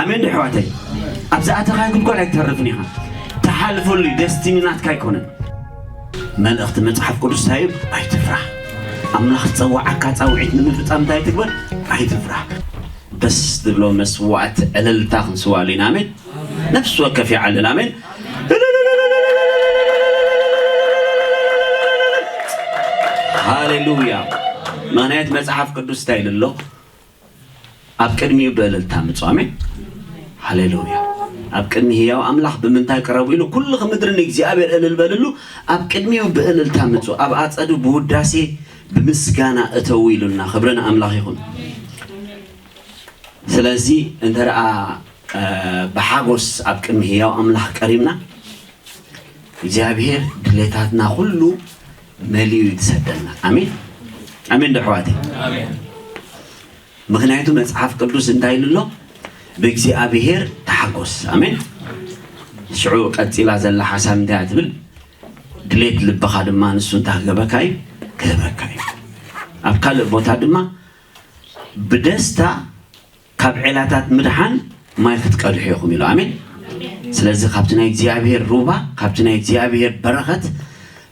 ኣሜን ዶ ኣሕዋተይ? ኣብ ዝኣተኻዮ ጉድጓድ ኣይትተርፍን ኢኻ። ትሓልፈሉ እዩ፣ ደስቲኒ ናትካ ኣይኮነን። መልእኽቲ መጽሓፍ ቅዱስ እንታይ እዩ? ኣይትፍራሕ። ኣምላኽ ዝጸዋዓካ ጻውዒት ንምፍጻም እንታይ ትግበር? ኣይትፍራሕ። ደስ ዝብሎ መስዋዕቲ ዕልልታ ክንስዋሉ ኢና። ኣሜን። ነፍሲ ወከፍ ይዓልል። ኣሜን። ሃሌሉያ። ምኽንያት መጽሓፍ ቅዱስ እንታይ ኢሉ ኣሎ? ኣብ ቅድሚኡ ብእልልታ ምጹ። ኣሜን። ሃሌሉያ። ኣብ ቅድሚ ህያው ኣምላኽ ብምንታይ ቅረቡ ኢሉ? ኩልኺ ምድሪ ንእግዚኣብሔር እልል በልሉ። ኣብ ቅድሚኡ ብእልልታ ምጹ። ኣብ ኣጸዱ ብውዳሴ ብምስጋና እተው ኢሉና። ክብሪ ንኣምላኽ ይኹን። ስለዚ እንተ ደኣ፣ እ፣ ብሓጎስ ኣብ ቅድሚ ህያው ኣምላኽ ቀሪብና፣ እግዚኣብሔር ድሌታትና ኩሉ መሊኡ እዩ ዝሰደልና። ኣሜን። ኣሜን ዶ ኣሕዋተይ? ኣሜን። ምኽንያቱ መጽሓፍ ቅዱስ እንታይ ኢሉ ኣሎ? "ብእግዚኣብሔር ተሓጎስ።" ኣሜን። ሽዑ ቀጺላ ዘላ ሓሳብ እንታይ እያ ትብል? "ድሌት ልብኻ ድማ ንሱ እንታይ ክገብረካ እዩ? ክህበካ እዩ።" ኣብ ካልእ ቦታ ድማ "ብደስታ ካብ ዔላታት ምድሓን ማይ ክትቀድሑ ኢኹም" ኢሉ። ኣሜን። ስለዚ ካብቲ ናይ እግዚኣብሔር ሩባ፣ ካብቲ ናይ እግዚኣብሔር በረኸት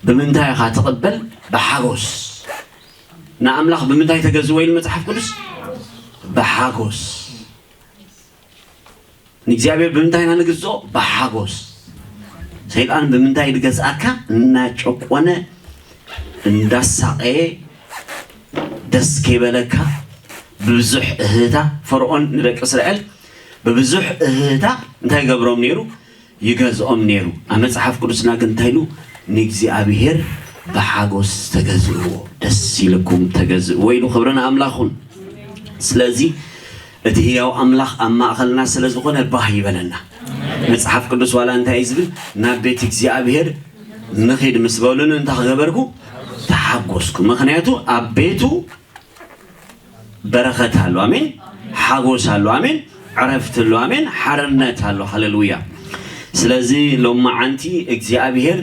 ብምንታይ ኢኻ ትቕበል? ብሓጎስ። ንኣምላኽ ብምንታይ ተገዝእዎ ኢሉ መጽሓፍ ቅዱስ? ብሓጎስ። ንእግዚኣብሔር ብምንታይ ኢና ንግዝኦ? ብሓጎስ። ሰይጣን ብምንታይ ድገዝኣካ? እናጨቆነ፣ እንዳሳቐየ፣ ደስ ከይበለካ፣ ብብዙሕ እህህታ። ፈርዖን ንደቂ እስራኤል ብብዙሕ እህህታ እንታይ ይገብሮም ነይሩ? ይገዝኦም ነይሩ። ኣብ መጽሓፍ ቅዱስና ግን እንታይ ኢሉ? "ንእግዚኣብሔር ብሓጎስ ተገዝእዎ፣ ደስ ኢልኩም ተገዝእዎ" ኢሉ። ክብሪ ንኣምላኽ ይኹን። ስለዚ እቲ ህያው ኣምላኽ ኣብ ማእኸልና ስለ ዝኾነ ባህ ይበለና። መጽሓፍ ቅዱስ ዋላ እንታይ እዩ ዝብል? "ናብ ቤት እግዚኣብሔር ንኺድ ምስ በሉኒ እንታይ ክገበርኩ? ተሓጎስኩ።" ምኽንያቱ ኣብ ቤቱ በረኸት ኣሎ። ኣሜን። ሓጎስ ኣሎ። ኣሜን። ዕረፍቲ ኣሎ። ኣሜን። ሓርነት ኣሎ። ሃሌሉያ። ስለዚ ሎማዓንቲ እግዚኣብሔር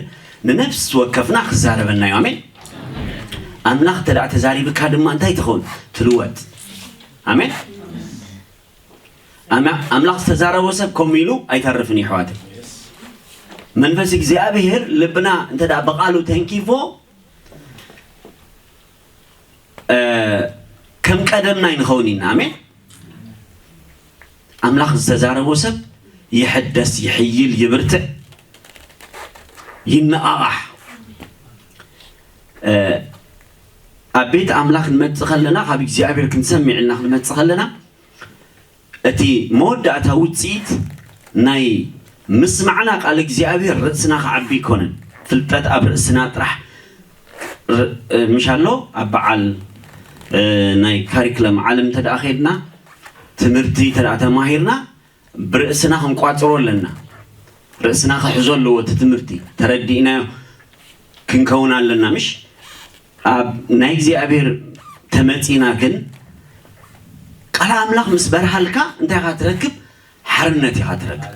ንነፍሲ ወከፍና ክዛረበና እዩ። ኣሜን። ኣምላኽ እንተ ደኣ ተዛሪብካ ድማ እንታይ ትኸውን? ትልወጥ። ኣሜን። ኣመ-፣ ኣምላኽ ዝተዛረቦ ሰብ ከምኡ ኢሉ ኣይተርፍን እዩ፣ ኣሕዋተይ። መንፈስ እግዚኣብሔር ልብና እንተ ደኣ ብቓሉ ተንኪፎ፣ እ፣ ከም ቀደምና ኣይንኸውን ኢና። ኣሜን። ኣምላኽ ዝተዛረቦ ሰብ ይሕደስ፣ ይሕይል፣ ይብርትዕ፣ ይነቓቓሕ። እ፣ ኣብ ቤት ኣምላኽ ክንመጽእ ከለና፣ ካብ እግዚኣብሔር ክንሰምዕ ኢልና ክንመጽእ ከለና፣ እቲ መወዳእታ ውጽኢት ናይ ምስማዕና ቃል እግዚኣብሔር ርእስና ክዓቢ ኣይኮነን። ፍልጠት ኣብ ርእስና ጥራሕ ር-፣ ምሽ ኣሎ። ኣብ በዓል፣ እ፣ ናይ ካሪክለም ዓለም እንተ ደኣ ኸይድና፣ ትምህርቲ እንተ ደኣ ተማሂርና፣ ብርእስና ክንቋጽሮ ኣለና። ርእስና ክሕዞ ኣለዎ እቲ ትምህርቲ። ተረዲእናዮ ክንከውን ኣለና፣ ምሽ? ኣብ ናይ እግዚኣብሔር ተመጺና ግን፣ ቃል ኣምላኽ ምስ በርሃልካ እንታይ ኢኻ ትረክብ? ሓርነት ኢኻ ትረክብ።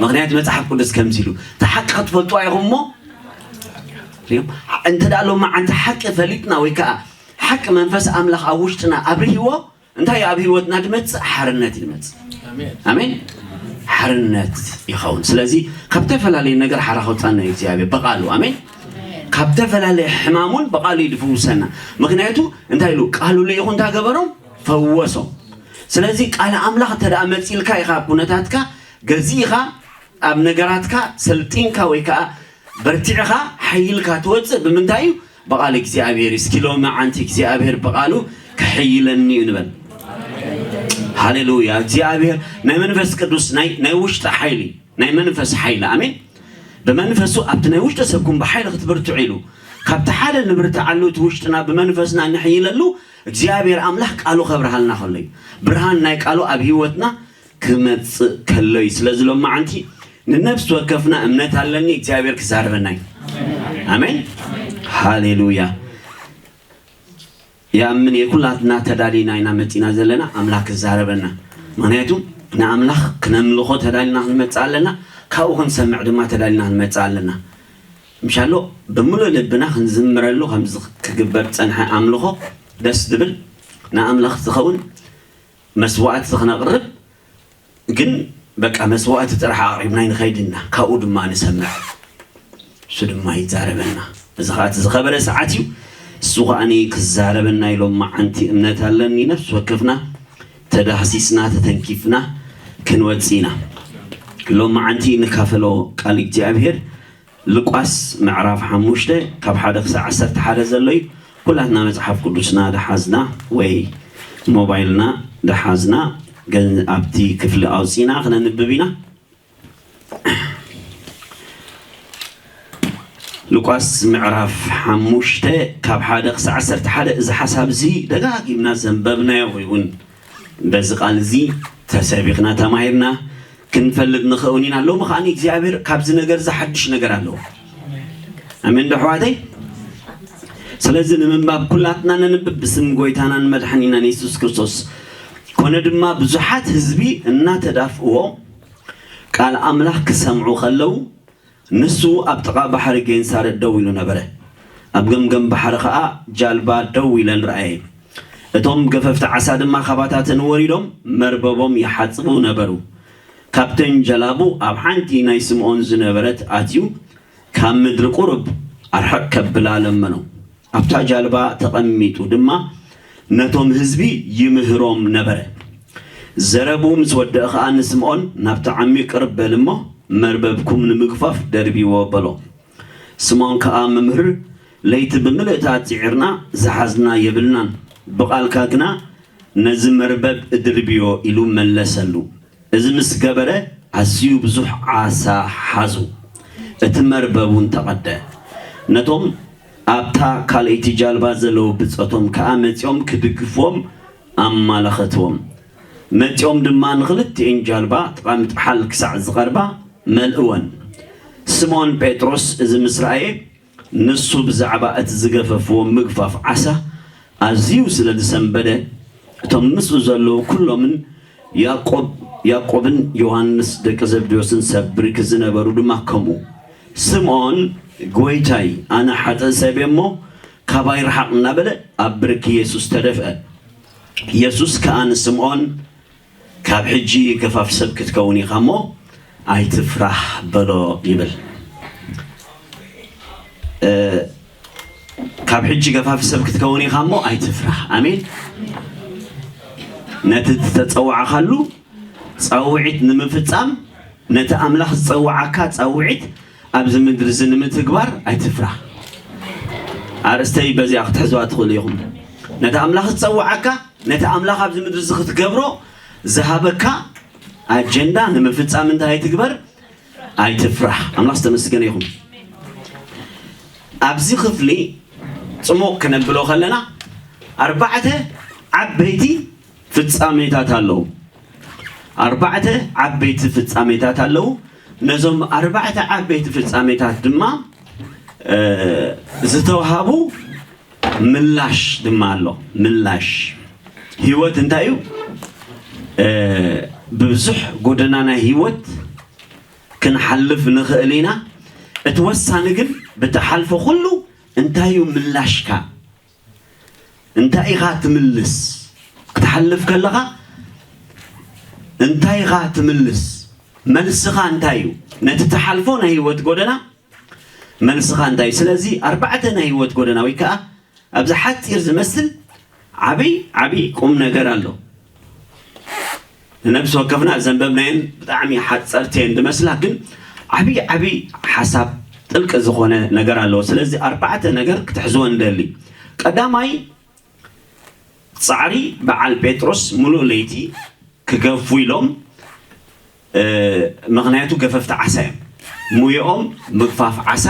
ምኽንያቱ መጽሓፍ ቅዱስ ከምዚ ኢሉ፣ "እቲ ሓቂ ክትፈልጡ ኢኹም እሞ"፣ ሪኦም፣ እንተ ደኣ ሎማዓንቲ ሓቂ ፈሊጥና ወይ ከኣ ሓቂ መንፈስ ኣምላኽ ኣብ ውሽጥና ኣብርህዎ፣ እንታይ ኣብ ህይወትና ድመጽእ? ሓርነት እዩ ድመጽእ። ኣሜን። ኣሜን። ሓርነት ይኸውን። ስለዚ ካብ ተፈላለየ ነገር ሓራ ከውጻና እዩ እግዚኣብሔር ብቓሉ። ኣሜን። ካብ ተፈላለየ ሕማም እውን ብቓሉ እዩ ድፍውሰና። ምኽንያቱ እንታይ ኢሉ? "ቃሉ ልኢኹ እንታይ ገበሮም? ፈወሶም።" ስለዚ ቃል ኣምላኽ እንተ ደኣ መጺልካ ኢኻ ኣብ ኩነታትካ ገዚእኻ፣ ኣብ ነገራትካ ሰልጢንካ ወይ ከኣ በርቲዕኻ ሓይልካ ትወጽእ ብምንታይ እዩ? ብቓል እግዚኣብሔር እዩ። እስኪ ሎማዓንቲ እግዚኣብሔር ብቓሉ ክሕይለኒ እዩ ንበል። ሃሌሉያ። እግዚኣብሔር ናይ መንፈስ ቅዱስ ናይ፣ ናይ ውሽጢ ሓይሊ፣ ናይ መንፈስ ሓይሊ። ኣሜን። ብመንፈሱ ኣብቲ ናይ ውሽጢ ሰብኩም ብሓይሊ ክትብርትዑ ኢሉ። ካብቲ ሓደ ንብርትዓሉ እቲ ውሽጥና ብመንፈስና ንሕይለሉ እግዚኣብሔር ኣምላኽ ቃሉ ከብርሃልና ከሎ እዩ። ብርሃን ናይ ቃሉ ኣብ ህይወትና ክመጽእ ከሎ እዩ። ስለዚ ሎማዓንቲ ንነፍሲ ወከፍና እምነት ኣለኒ እግዚኣብሔር ክዛረበና እዩ። ኣሜን። ሃሌሉያ። ይኣምን እየ፣ ኩላትና ተዳሊና ኢና መጺና ዘለና ኣምላኽ ክዛረበና። ምኽንያቱ ንኣምላኽ ክነምልኾ ተዳሊና ክንመጽእ ኣለና፣ ካብኡ ክንሰምዕ ድማ ተዳሊና ክንመጽእ ኣለና። ምሻሎ ብምሉእ ልብና ክንዝምረሉ ከምዚ ክግበር ዝጸንሐ ኣምልኾ ደስ ዝብል ንኣምላኽ ዝኸውን መስዋዕቲ ክነቕርብ ግን በቃ መስዋእቲ ጥራሕ ኣቕሪብና ይንኸይድ ኢና፣ ካብኡ ድማ ንሰምዕ፣ እሱ ድማ ይዛረበና። እዚ ኸዓ እቲ ዝኸበረ ሰዓት እዩ። እሱ ኸዓኒ ክዛረበና እዩ። ሎማዓንቲ እምነት ኣለኒ፣ ነፍሲ ወከፍና ተዳህሲስና ተተንኪፍና ክንወፅእ ኢና። ሎማዓንቲ ንካፈሎ ቃል እግዚኣብሔር ሉቃስ ምዕራፍ ሓሙሽተ ካብ ሓደ ክሳዕ ዓሰርተ ሓደ ዘሎ እዩ። ኩላትና መጽሓፍ ቅዱስና ደሓዝና ወይ ሞባይልና ደሓዝና፣ ግን ኣብቲ ክፍሊ ኣውጺና ክነንብብ ኢና። ሉቃስ ምዕራፍ ሓሙሽተ ካብ ሓደ ክሳዕ ዓሰርተ ሓደ። እዚ ሓሳብ እዚ ደጋጊምና ዘንበብናዮ ወይ እውን በዚ ቃል እዚ ተሰቢኽና ተማሂርና ክንፈልጥ ንኸውን ኢና። ሎሚ ከዓኒ እግዚኣብሔር ካብዚ ነገር እዚ ሓድሽ ነገር ኣለዎ። ኣሜን ዶ ኣሕዋተይ? ስለዚ ንምንባብ ኩላትና ነንብብ ብስም ጎይታናን መድሓኒናን የሱስ ክርስቶስ። ኮነ ድማ ብዙሓት ህዝቢ እናተዳፍእዎ ቃል ኣምላኽ ክሰምዑ ከለዉ፣ ንሱ ኣብ ጥቓ ባሕሪ ጌንሳረት ደው ኢሉ ነበረ። ኣብ ገምገም ባሕሪ ኸኣ ጃልባ ደው ኢለን ረኣየ። እቶም ገፈፍቲ ዓሳ ድማ ካባታተን ወሪዶም መርበቦም ይሓጽቡ ነበሩ። ካፕቴን ጀላቡ ኣብ ሓንቲ ናይ ስምዖን ዝነበረት ኣትዩ ካብ ምድሪ ቁሩብ ኣርሕቕ ከብላ ለመኖ። ኣብታ ጃልባ ተቐሚጡ ድማ ነቶም ህዝቢ ይምህሮም ነበረ። ዘረብኡ ምስ ወደአ ኸኣ ንስምዖን፣ "ናብቲ ዓሚቕ ቅርብ በል እሞ መርበብኩም ንምግፋፍ ደርብይዎ" በሎ። ስምዖን ከኣ፣ "መምህር፣ ለይቲ ብምልእታ ጽዒርና ዝሓዝና የብልናን፣ ብቓልካ ግና ነዚ መርበብ እድርብዮ" ኢሉ መለሰሉ። እዚ ምስ ገበረ ኣዝዩ ብዙሕ ዓሳ ሓዙ፣ እቲ መርበብ እውን ተቐደ። ነቶም ኣብታ ካልኣይቲ ጃልባ ዘለዉ ብጾቶም ከኣ መጺኦም ክድግፍዎም ኣማለኸትዎም። መጺኦም ድማ ንኽልቲኤን ጃልባ ጥቓ ምጥሓል ክሳዕ ዝቐርባ መልእወን። ስምዖን ጴጥሮስ እዚ ምስ ረኣየ፣ ንሱ ብዛዕባ እቲ ዝገፈፍዎ ምግፋፍ ዓሳ ኣዝዩ ስለ ዝሰንበደ፣ እቶም ምስኡ ዘለዉ ኩሎምን ያዕቆብ-፣ ያዕቆብን ዮሃንስ ደቂ ዘብዴዎስን ሰብ ብርኪ ዝነበሩ ድማ ከምኡ። ስምዖን፣ "ጐይታይ፣ ኣነ ሓጥእ ሰብ እየ እሞ ካባይ ርሓቕ" እናበለ ኣብ ብርኪ የሱስ ተደፍአ። የሱስ ከኣ ንስምዖን፣ "ካብ ሕጂ ገፋፊ ሰብ ክትከውን ኢኻ እሞ ኣይትፍራህ" በሎ ይብል። እ፣ "ካብ ሕጂ ገፋፊ ሰብ ክትከውን ኢኻ እሞ ኣይትፍራህ።" ኣሜን። ነቲ ዝተጸዋዕካሉ ጻውዒት ንምፍጻም፣ ነቲ ኣምላኽ ዝጸውዓካ ጻውዒት ኣብዚ ምድሪ እዚ ንምትግባር ኣይትፍራህ። ኣርእስተይ በዚኣ ክትሕዝዋ ትኽእሉ ኢኹም። ነቲ ኣምላኽ ዝጸውዓካ፣ ነቲ ኣምላኽ ኣብዚ ምድሪ እዚ ክትገብሮ ዝሃበካ ኣጀንዳ ንምፍጻም እንታይ ኣይትግበር? ኣይትፍራህ። ኣምላኽ ዝተመስገነ ይኹን። ኣብዚ ክፍሊ ጽሙቕ ክነብሎ ከለና ኣርባዕተ ዓበይቲ ፍጻሜታት ኣለዉ። ኣርባዕተ ዓበይቲ ፍጻሜታት ኣለዉ። ነዞም ኣርባዕተ ዓበይቲ ፍጻሜታት ድማ፣ እ፣ ዝተውሃቡ ምላሽ ድማ ኣሎ። ምላሽ ህይወት እንታይ እዩ? እ፣ ብብዙሕ ጎደና ናይ ህይወት ክንሓልፍ ንኽእል ኢና። እቲ ወሳኒ ግን ብትሓልፎ ኩሉ እንታይ እዩ ምላሽካ? እንታይ ኢኻ ትምልስ? ክትሓልፍ ከለኻ እንታይ ኢኻ ትምልስ? መልስኻ እንታይ እዩ? ነቲ ትሓልፎ ናይ ህይወት ጎደና መልስኻ እንታይ እዩ? ስለዚ ኣርባዕተ ናይ ህይወት ጎደና ወይ ከኣ ኣብዚ ሓጺር ዝመስል ዓብይ ዓብይ ቁም ነገር ኣሎ። ንነብሲ ወከፍና ዘንበብናየን ብጣዕሚ ሓጸርቲ እየን ዝመስላ፣ ግን ዓብይ ዓብይ ሓሳብ ጥልቂ ዝኾነ ነገር ኣለዎ። ስለዚ ኣርባዕተ ነገር ክትሕዝዎ ንደሊ። ቀዳማይ፣ ጻዕሪ በዓል ጴጥሮስ ምሉእ ለይቲ ክገፉ ኢሎም፣ እ፣ ምኽንያቱ ገፈፍቲ ዓሳ እዮም። ሙያኦም ምግፋፍ ዓሳ፣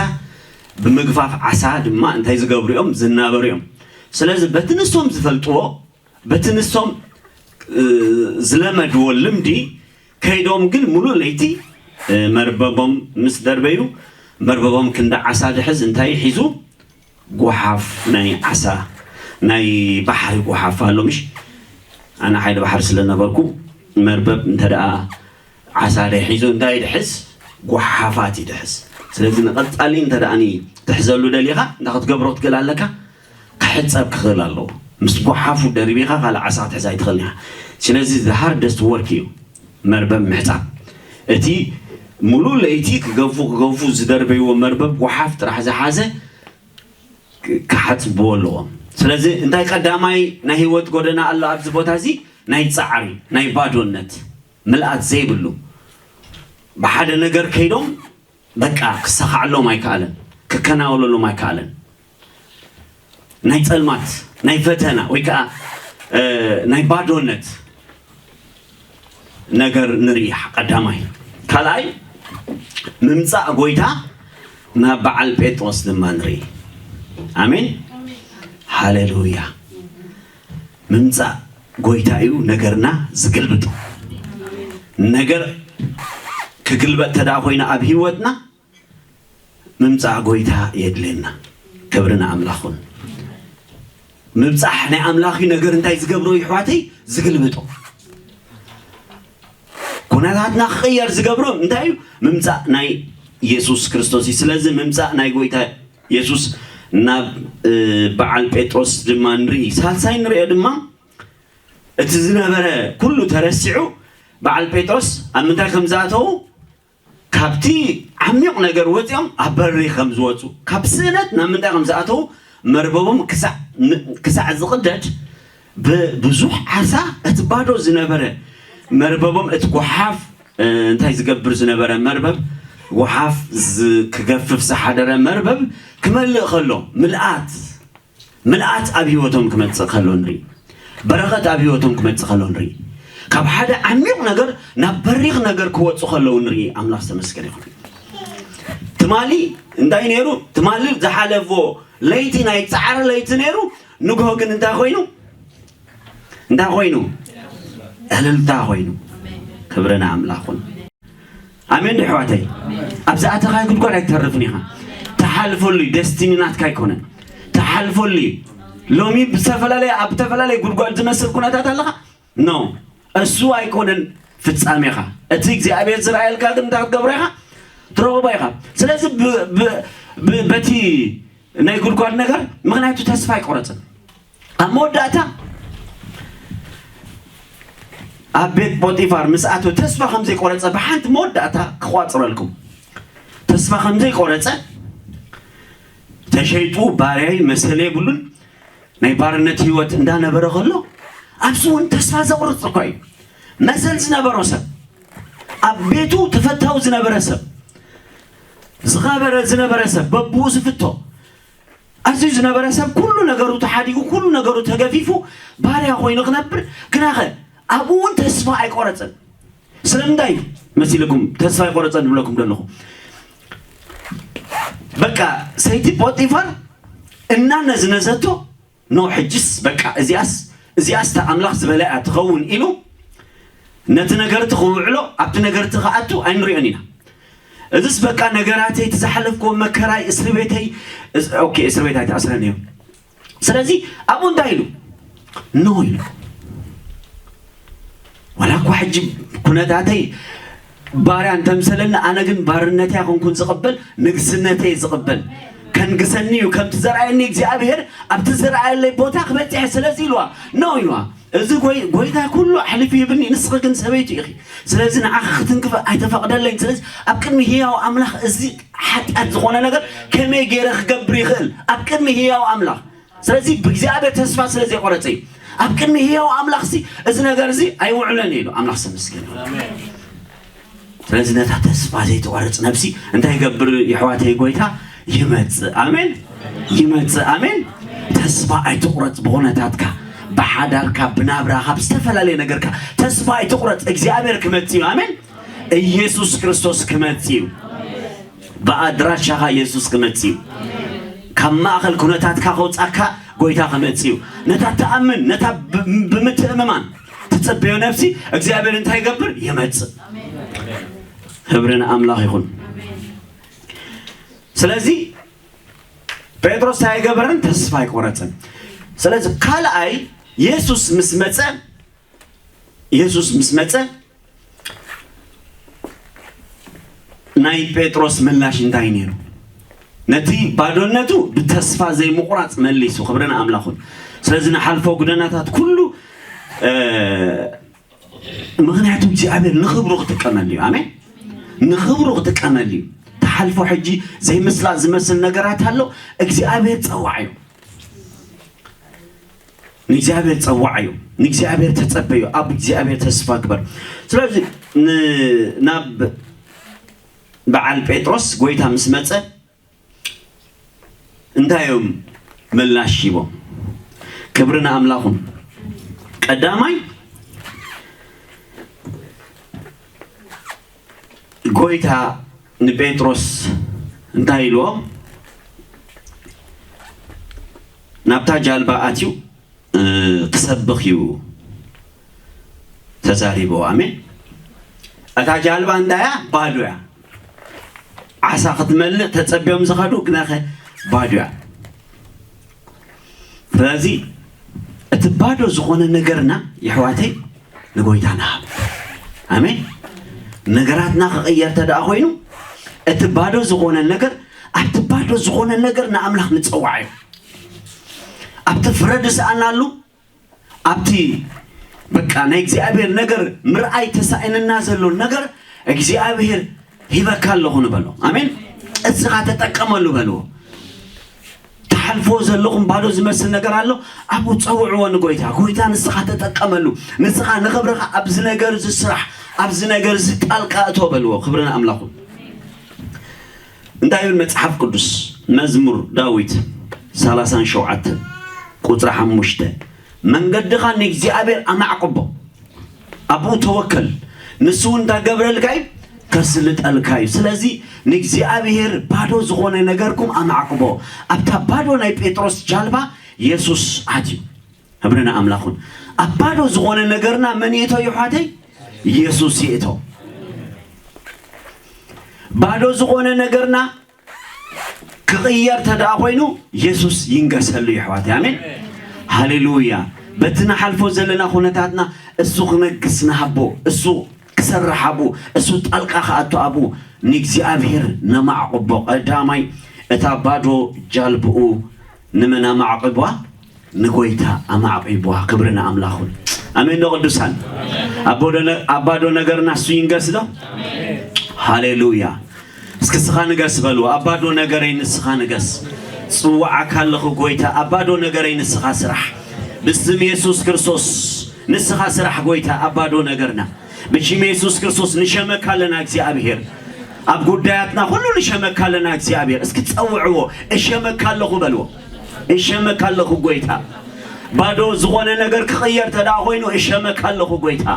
ብምግፋፍ ዓሳ ድማ እንታይ ዝገብሩ እዮም? ዝናበሩ እዮም። ስለዚ በቲ ንሶም ዝፈልጥዎ፣ በቲ ንሶም፣ እ፣ ዝለመድዎ ልምዲ ከይዶም ግን ምሉእ ለይቲ፣ እ፣ መርበቦም ምስ ደርበዩ፣ መርበቦም ክንዲ ዓሳ ድሕዝ እንታይ ሒዙ? ጓሓፍ ናይ ዓሳ፣ ናይ ባሕሪ ጓሓፍ ኣሎ ምሽ? ኣነ ሓይሊ ባሕሪ ስለ ነበርኩ መርበብ እንተ ደኣ ዓሳ ደይ ሒዙ እንታይ ድሕዝ? ጓሓፋት ይድሕዝ። ስለዚ ንቐጻሊ እንተ ደኣኒ ትሕዘሉ ደሊኻ እንታይ ክትገብሮ ክትክእል ኣለካ? ክሕጸብ ክኽእል ኣለዎ። ምስ ጓሓፉ ደሪቢኻ ካልእ ዓሳ ክትሕዝ ኣይትኽእልን ኢኻ። ስለዚ the hardest work እዩ። መርበብ ምሕጻብ። እቲ ሙሉእ ለይቲ ክገፉ ክገፉ ዝደርበይዎ መርበብ ጓሓፍ ጥራሕ ዝሓዘ ክ- ክሓጽብዎ ኣለዎም። ስለዚ እንታይ ቀዳማይ ናይ ህይወት ጎደና ኣሎ ኣብዚ ቦታ እዚ? ናይ ጻዕሪ፣ ናይ ባዶነት፣ ምልኣት ዘይብሉ። ብሓደ ነገር ከይዶም በቃ ክሰኻዕሎም ኣይከኣለን፣ ክከናወለሎም ኣይከኣለን። ናይ ጸልማት፣ ናይ ፈተና ወይ ከዓ እ፣ ናይ ባዶነት ነገር ንርኢ። ቀዳማይ። ካልኣይ፣ ምምጻእ ጎይታ ናብ በዓል ጴጥሮስ ድማ ንርኢ። ኣሜን። ሃሌሉያ። ምምጻእ ጎይታ እዩ ነገርና ዝግልብጦ። ነገር ክግልበጥ ተዳ ኮይና ኣብ ህይወትና ምምጻእ ጎይታ የድልየና። ክብሪ ንኣምላኽ ይኹን። ምብጻሕ ናይ ኣምላኽ እዩ። ነገር እንታይ ዝገብሮ እዩ ኣሕዋተይ? ዝግልብጦ። ኩነታትና ክቕየር ዝገብሮ እንታይ እዩ? ምምጻእ ናይ የሱስ ክርስቶስ እዩ። ስለዚ ምምጻእ ናይ ጎይታ የሱስ ናብ እ፣ በዓል ጴጥሮስ ድማ ንርኢ። ሳልሳይ ንሪኦ ድማ እቲ ዝነበረ ኩሉ ተረሲዑ በዓል ጴጥሮስ ኣብ ምንታይ ከም ዝኣተዉ ካብቲ ዓሚቕ ነገር ወፂኦም ኣብ በሪ ከም ዝወፁ፣ ካብ ስእነት ናብ ምንታይ ከም ዝኣተዉ መርበቦም ክሳዕ ን- ክሳዕ ዝቕደድ ብብዙሕ ዓሳ እቲ ባዶ ዝነበረ መርበቦም፣ እቲ ጓሓፍ እ፣ እንታይ ዝገብር ዝነበረ መርበብ፣ ጓሓፍ ዝ- ክገፍፍ ዝሓደረ መርበብ ክመልእ ከሎ ምልኣት ምልኣት ኣብ ህይወቶም ክመጽእ ከሎ ንርኢ። በረኸት ኣብ ህይወቶም ክመጽእ ከሎ ንርኢ። ካብ ሓደ ዓሚቕ ነገር ናብ በሪኽ ነገር ክወጹ ከለዉ ንርኢ። ኣምላኽ ዝተመስገነ ይኹን። ትማሊ እንታይ ነይሩ? ትማሊ ዝሓለፎ ለይቲ ናይ ጻዕሪ ለይቲ ነይሩ። ንግሆ ግን እንታይ ኮይኑ? እንታይ ኮይኑ? እልልታ ኮይኑ። ክብሪ ንኣምላኽ ይኹን። ኣሜን ዶ ኣሕዋተይ? ኣብ ዝኣተኻዮ ጉድጓድ ኣይትተርፍን ኢኻ። ትሓልፈሉ እዩ። ደስቲኒ ናትካ ኣይኮነን። ትሓልፈሉ እዩ። ሎሚ ብዝተፈላለየ ኣብ ዝተፈላለየ ጉድጓድ ዝመስል ኩነታት ኣለኻ። ኖ፣ እሱ ኣይኮነን ፍጻሜኻ። እቲ እግዚኣብሔር ዝረኣየልካ ግን እንታይ ክትገብሮ ኢኻ? ትረኽቦ ኢኻ። ስለዚ ብ- ብ- ብ- በቲ ናይ ጉድጓድ ነገር፣ ምኽንያቱ ተስፋ ኣይቆረፅን። ኣብ መወዳእታ ኣብ ቤት ፖጢፋር ምስ ኣተወ ተስፋ ከም ዘይቆረፀ ብሓንቲ መወዳእታ ክቋፅረልኩም። ተስፋ ከም ዘይቆረፀ፣ ተሸይጡ ባርያይ መሰል የብሉን፣ ናይ ባርነት ህይወት እንዳነበረ ከሎ፣ ኣብዚ እውን ተስፋ ዘቑርፅ እኮ እዩ። መሰል ዝነበሮ ሰብ፣ ኣብ ቤቱ ተፈታዊ ዝነበረ ሰብ፣ ዝኸበረ ዝነበረ ሰብ፣ በብኡ ዝፍቶ ኣዝዩ ዝነበረ ሰብ፣ ኩሉ ነገሩ ተሓዲጉ፣ ኩሉ ነገሩ ተገፊፉ፣ ባርያ ኮይኑ ክነብር ግናኸ ኣብኡ እውን ተስፋ ኣይቆረፀን። ስለምንታይ መሲልኩም ተስፋ ኣይቆረፀን ዝብለኩም ዘለኹ? በቃ ሰይቲ ፖጢፋር እናነዝነዘቶ፣ ኖ ሕጅስ በቃ እዚኣስ እዚኣስ እታ ኣምላኽ ዝበለያ ትኸውን ኢሉ ነቲ ነገርቲ ክውዕሎ፣ ኣብቲ ነገርቲ ክኣቱ ኣይንሪኦን ኢና። እዚስ በቃ ነገራተይ፣ እቲ ዝሓለፍክዎ መከራይ፣ እስሪ ቤተይ፣ እስ- ኦኬ፣ እስሪ ቤት ኣይተኣስረን እዮም። ስለዚ ኣብኡ እንታይ ኢሉ? ኖ ኢሉ። ዋላ እኳ ሕጂ ኩነታተይ ባርያ እንተምሰለኒ፣ ኣነ ግን ባርነተይ ኣይኮንኩን ዝቕበል፣ ንግስነተይ ዝቕበል። ከንግሰኒ እዩ፣ ከምቲ ዘርኣየኒ እግዚኣብሔር ኣብቲ ዝረኣየለይ ቦታ ክበፅሐ። ስለዚ ኢልዋ፣ ኖ ኢልዋ፣ እዚ ጎይ- ጎይታ ኩሉ ኣሕሊፉ ይብኒ፣ ንስኺ ግን ሰበይቱ ኢኺ። ስለዚ ንዓኺ ክትንክፈ ኣይተፈቕደለይን። ስለዚ ኣብ ቅድሚ ህያው ኣምላኽ እዚ ሓጢኣት ዝኾነ ነገር ከመይ ገይረ ክገብር ይኽእል ኣብ ቅድሚ ህያው ኣምላኽ? ስለዚ ብእግዚኣብሔር ተስፋ ስለ ዘይቆረጸ እዩ። ኣብ ቅድሚ ህያው ኣምላኽ ሲ እዚ ነገር እዚ ኣይውዕለን ኢሉ። ኣምላኽ ስም ምስገን ይኹን። ስለዚ ነታ ተስፋ ዘይትቆርጽ ነብሲ እንታይ ይገብር? የሕዋተይ፣ ጎይታ ይመጽእ። ኣሜን። ይመጽእ። ኣሜን። ተስፋ ኣይትቁረጽ ብኹነታትካ፣ ብሓዳርካ፣ ብናብራኻ፣ ብዝተፈላለየ ነገርካ ተስፋ ኣይትቁረጽ። እግዚኣብሔር ክመጽእ እዩ። ኣሜን። ኢየሱስ ክርስቶስ ክመጽእ እዩ። ብኣድራሻኻ ኢየሱስ ክመጽእ እዩ። ካብ ማእኸል ኩነታትካ ከውጻካ ጎይታ ክመጽእ እዩ። ነታ ትኣምን፣ ነታ ብ- ብምትእምማን ትጽበዮ ነብሲ እግዚኣብሔር እንታይ ይገብር? ይመጽእ። ክብሪ ንኣምላኽ ይኹን። ስለዚ ጴጥሮስ እንታይ ኣይገበረን? ተስፋ ኣይቆረጸን። ስለዚ ካልኣይ የሱስ ምስ መጸ፣ የሱስ ምስ መጸ ናይ ጴጥሮስ ምላሽ እንታይ ነይሩ? ነቲ ባዶነቱ ብተስፋ ዘይምቑራጽ መሊሱ። ክብሪ ንኣምላኹን። ስለዚ ንሓልፎ ጉደናታት ኩሉ እ፣ ምኽንያቱ እግዚኣብሔር ንኽብሩ ክጥቀመሉ እዩ። ኣሜን። ንኽብሩ ክጥቀመሉ እዩ። ተሓልፎ ሕጂ ዘይምስላ ዝመስል ነገራት ኣሎ። እግዚኣብሔር ጸዋዕ እዩ። ንእግዚኣብሔር ጸዋዕ እዩ። ንእግዚኣብሔር ተጸበዩ። ኣብ እግዚኣብሔር ተስፋ ግበር። ስለዚ ናብ በዓል ጴጥሮስ ጎይታ ምስ መጸ እንታይ እዮም ምላሽ ሂቦም? ክብሪ ንኣምላኹም። ቀዳማይ ጎይታ ንጴጥሮስ እንታይ ኢልዎ? ናብታ ጃልባ ኣትዩ ክሰብኽ እዩ ተዛሪብዎ። ኣሜን። እታ ጃልባ እንታይ እያ? ባዶ እያ። ዓሳ ክትመልእ ተጸብዮም ዝኸዱ ግናኸ ባዶ እያ። ስለዚ እቲ ባዶ ዝኾነ ነገርና የሕዋተይ ንጎይታ ንሃብ። ኣሜን። ነገራትና ክቕየር ተደኣ ኮይኑ እቲ ባዶ ዝኾነ ነገር ኣብቲ ባዶ ዝኾነ ነገር ንኣምላኽ ንጸዋዓዮ። ኣብቲ ፍረ ዝሰኣናሉ ኣብቲ በቃ ናይ እግዚኣብሔር ነገር ምርኣይ ተሳኢንና ዘሎ ነገር እግዚኣብሔር ሂበካ ኣለኹ ንበሎ። ኣሜን። እስኻ ተጠቀመሉ በልዎ። ተሓልፎ ዘለኹም ባዶ ዝመስል ነገር ኣሎ። ኣብኡ ጸውዕዎ ንጎይታ። ጎይታ ንስኻ ተጠቀመሉ። ንስኻ ንኽብርኻ ኣብዚ ነገር እዚ ስራሕ፣ ኣብዚ ነገር እዚ ጣልቃ እቶ በልዎ። ክብሪ ንኣምላኹ። እንታይ ይብል መጽሓፍ ቅዱስ? መዝሙር ዳዊት ሰላሳን ሸውዓተ ቁጽሪ ሓሙሽተ፣ መንገድኻ ንእግዚኣብሔር ኣማዕቅቦ፣ ኣብኡ ተወከል፣ ንሱ እውን እንታይ ገብረልካ እዩ? ከስልጠልካ እዩ። ስለዚ ንእግዚኣብሔር ባዶ ዝኾነ ነገርኩም ኣማዕቅቦ። ኣብታ ባዶ ናይ ጴጥሮስ ጃልባ የሱስ ኣትዩ። ክብሪ ንኣምላኹን። ኣብ ባዶ ዝኾነ ነገርና መን ይእቶ ይሕዋተይ? የሱስ ይእቶ። ባዶ ዝኾነ ነገርና ክቕየር ተደኣ ኮይኑ የሱስ ይንገሰሉ ይሕዋተይ። ኣሜን። ሃሌሉያ። በቲ ንሓልፎ ዘለና ኩነታትና እሱ ክነግስ ንሃቦ፣ እሱ ክሰርሕ ኣብኡ፣ እሱ ጣልቃ ክኣቱ ኣብኡ ንእግዚኣብሔር ነማዕቕቦ። ቀዳማይ እታ ባዶ ጃልብኡ ንመን ኣማዕቂቧ? ንጎይታ ኣማዕቂቧ። ክብሪ ንኣምላኹን። ኣሜን ዶ ቅዱሳን? ኣብ ባዶ ነ-፣ ኣብ ባዶ ነገርና እሱ ይንገስ ዶ? ሃሌሉያ። እስኪ ንስኻ ንገስ በልዎ። ኣብ ባዶ ነገረይ ንስኻ ንገስ። ጽዋዓካ ኣለኹ ጎይታ፣ ኣብ ባዶ ነገረይ ንስኻ ስራሕ። ብስም የሱስ ክርስቶስ ንስኻ ስራሕ ጎይታ ኣብ ባዶ ነገርና። ብሽም የሱስ ክርስቶስ ንሸመካ ኣለና እግዚኣብሔር። ኣብ ጉዳያትና ኩሉ ንሸመካ ኣለና እግዚኣብሔር። እስኪ ጸውዕዎ፣ እሸመካ ኣለኹ በልዎ። እሸመካ ኣለኹ ጎይታ። ባዶ ዝኾነ ነገር ክቕየር ተደኣ ኮይኑ እሸመካ ኣለኹ ጎይታ።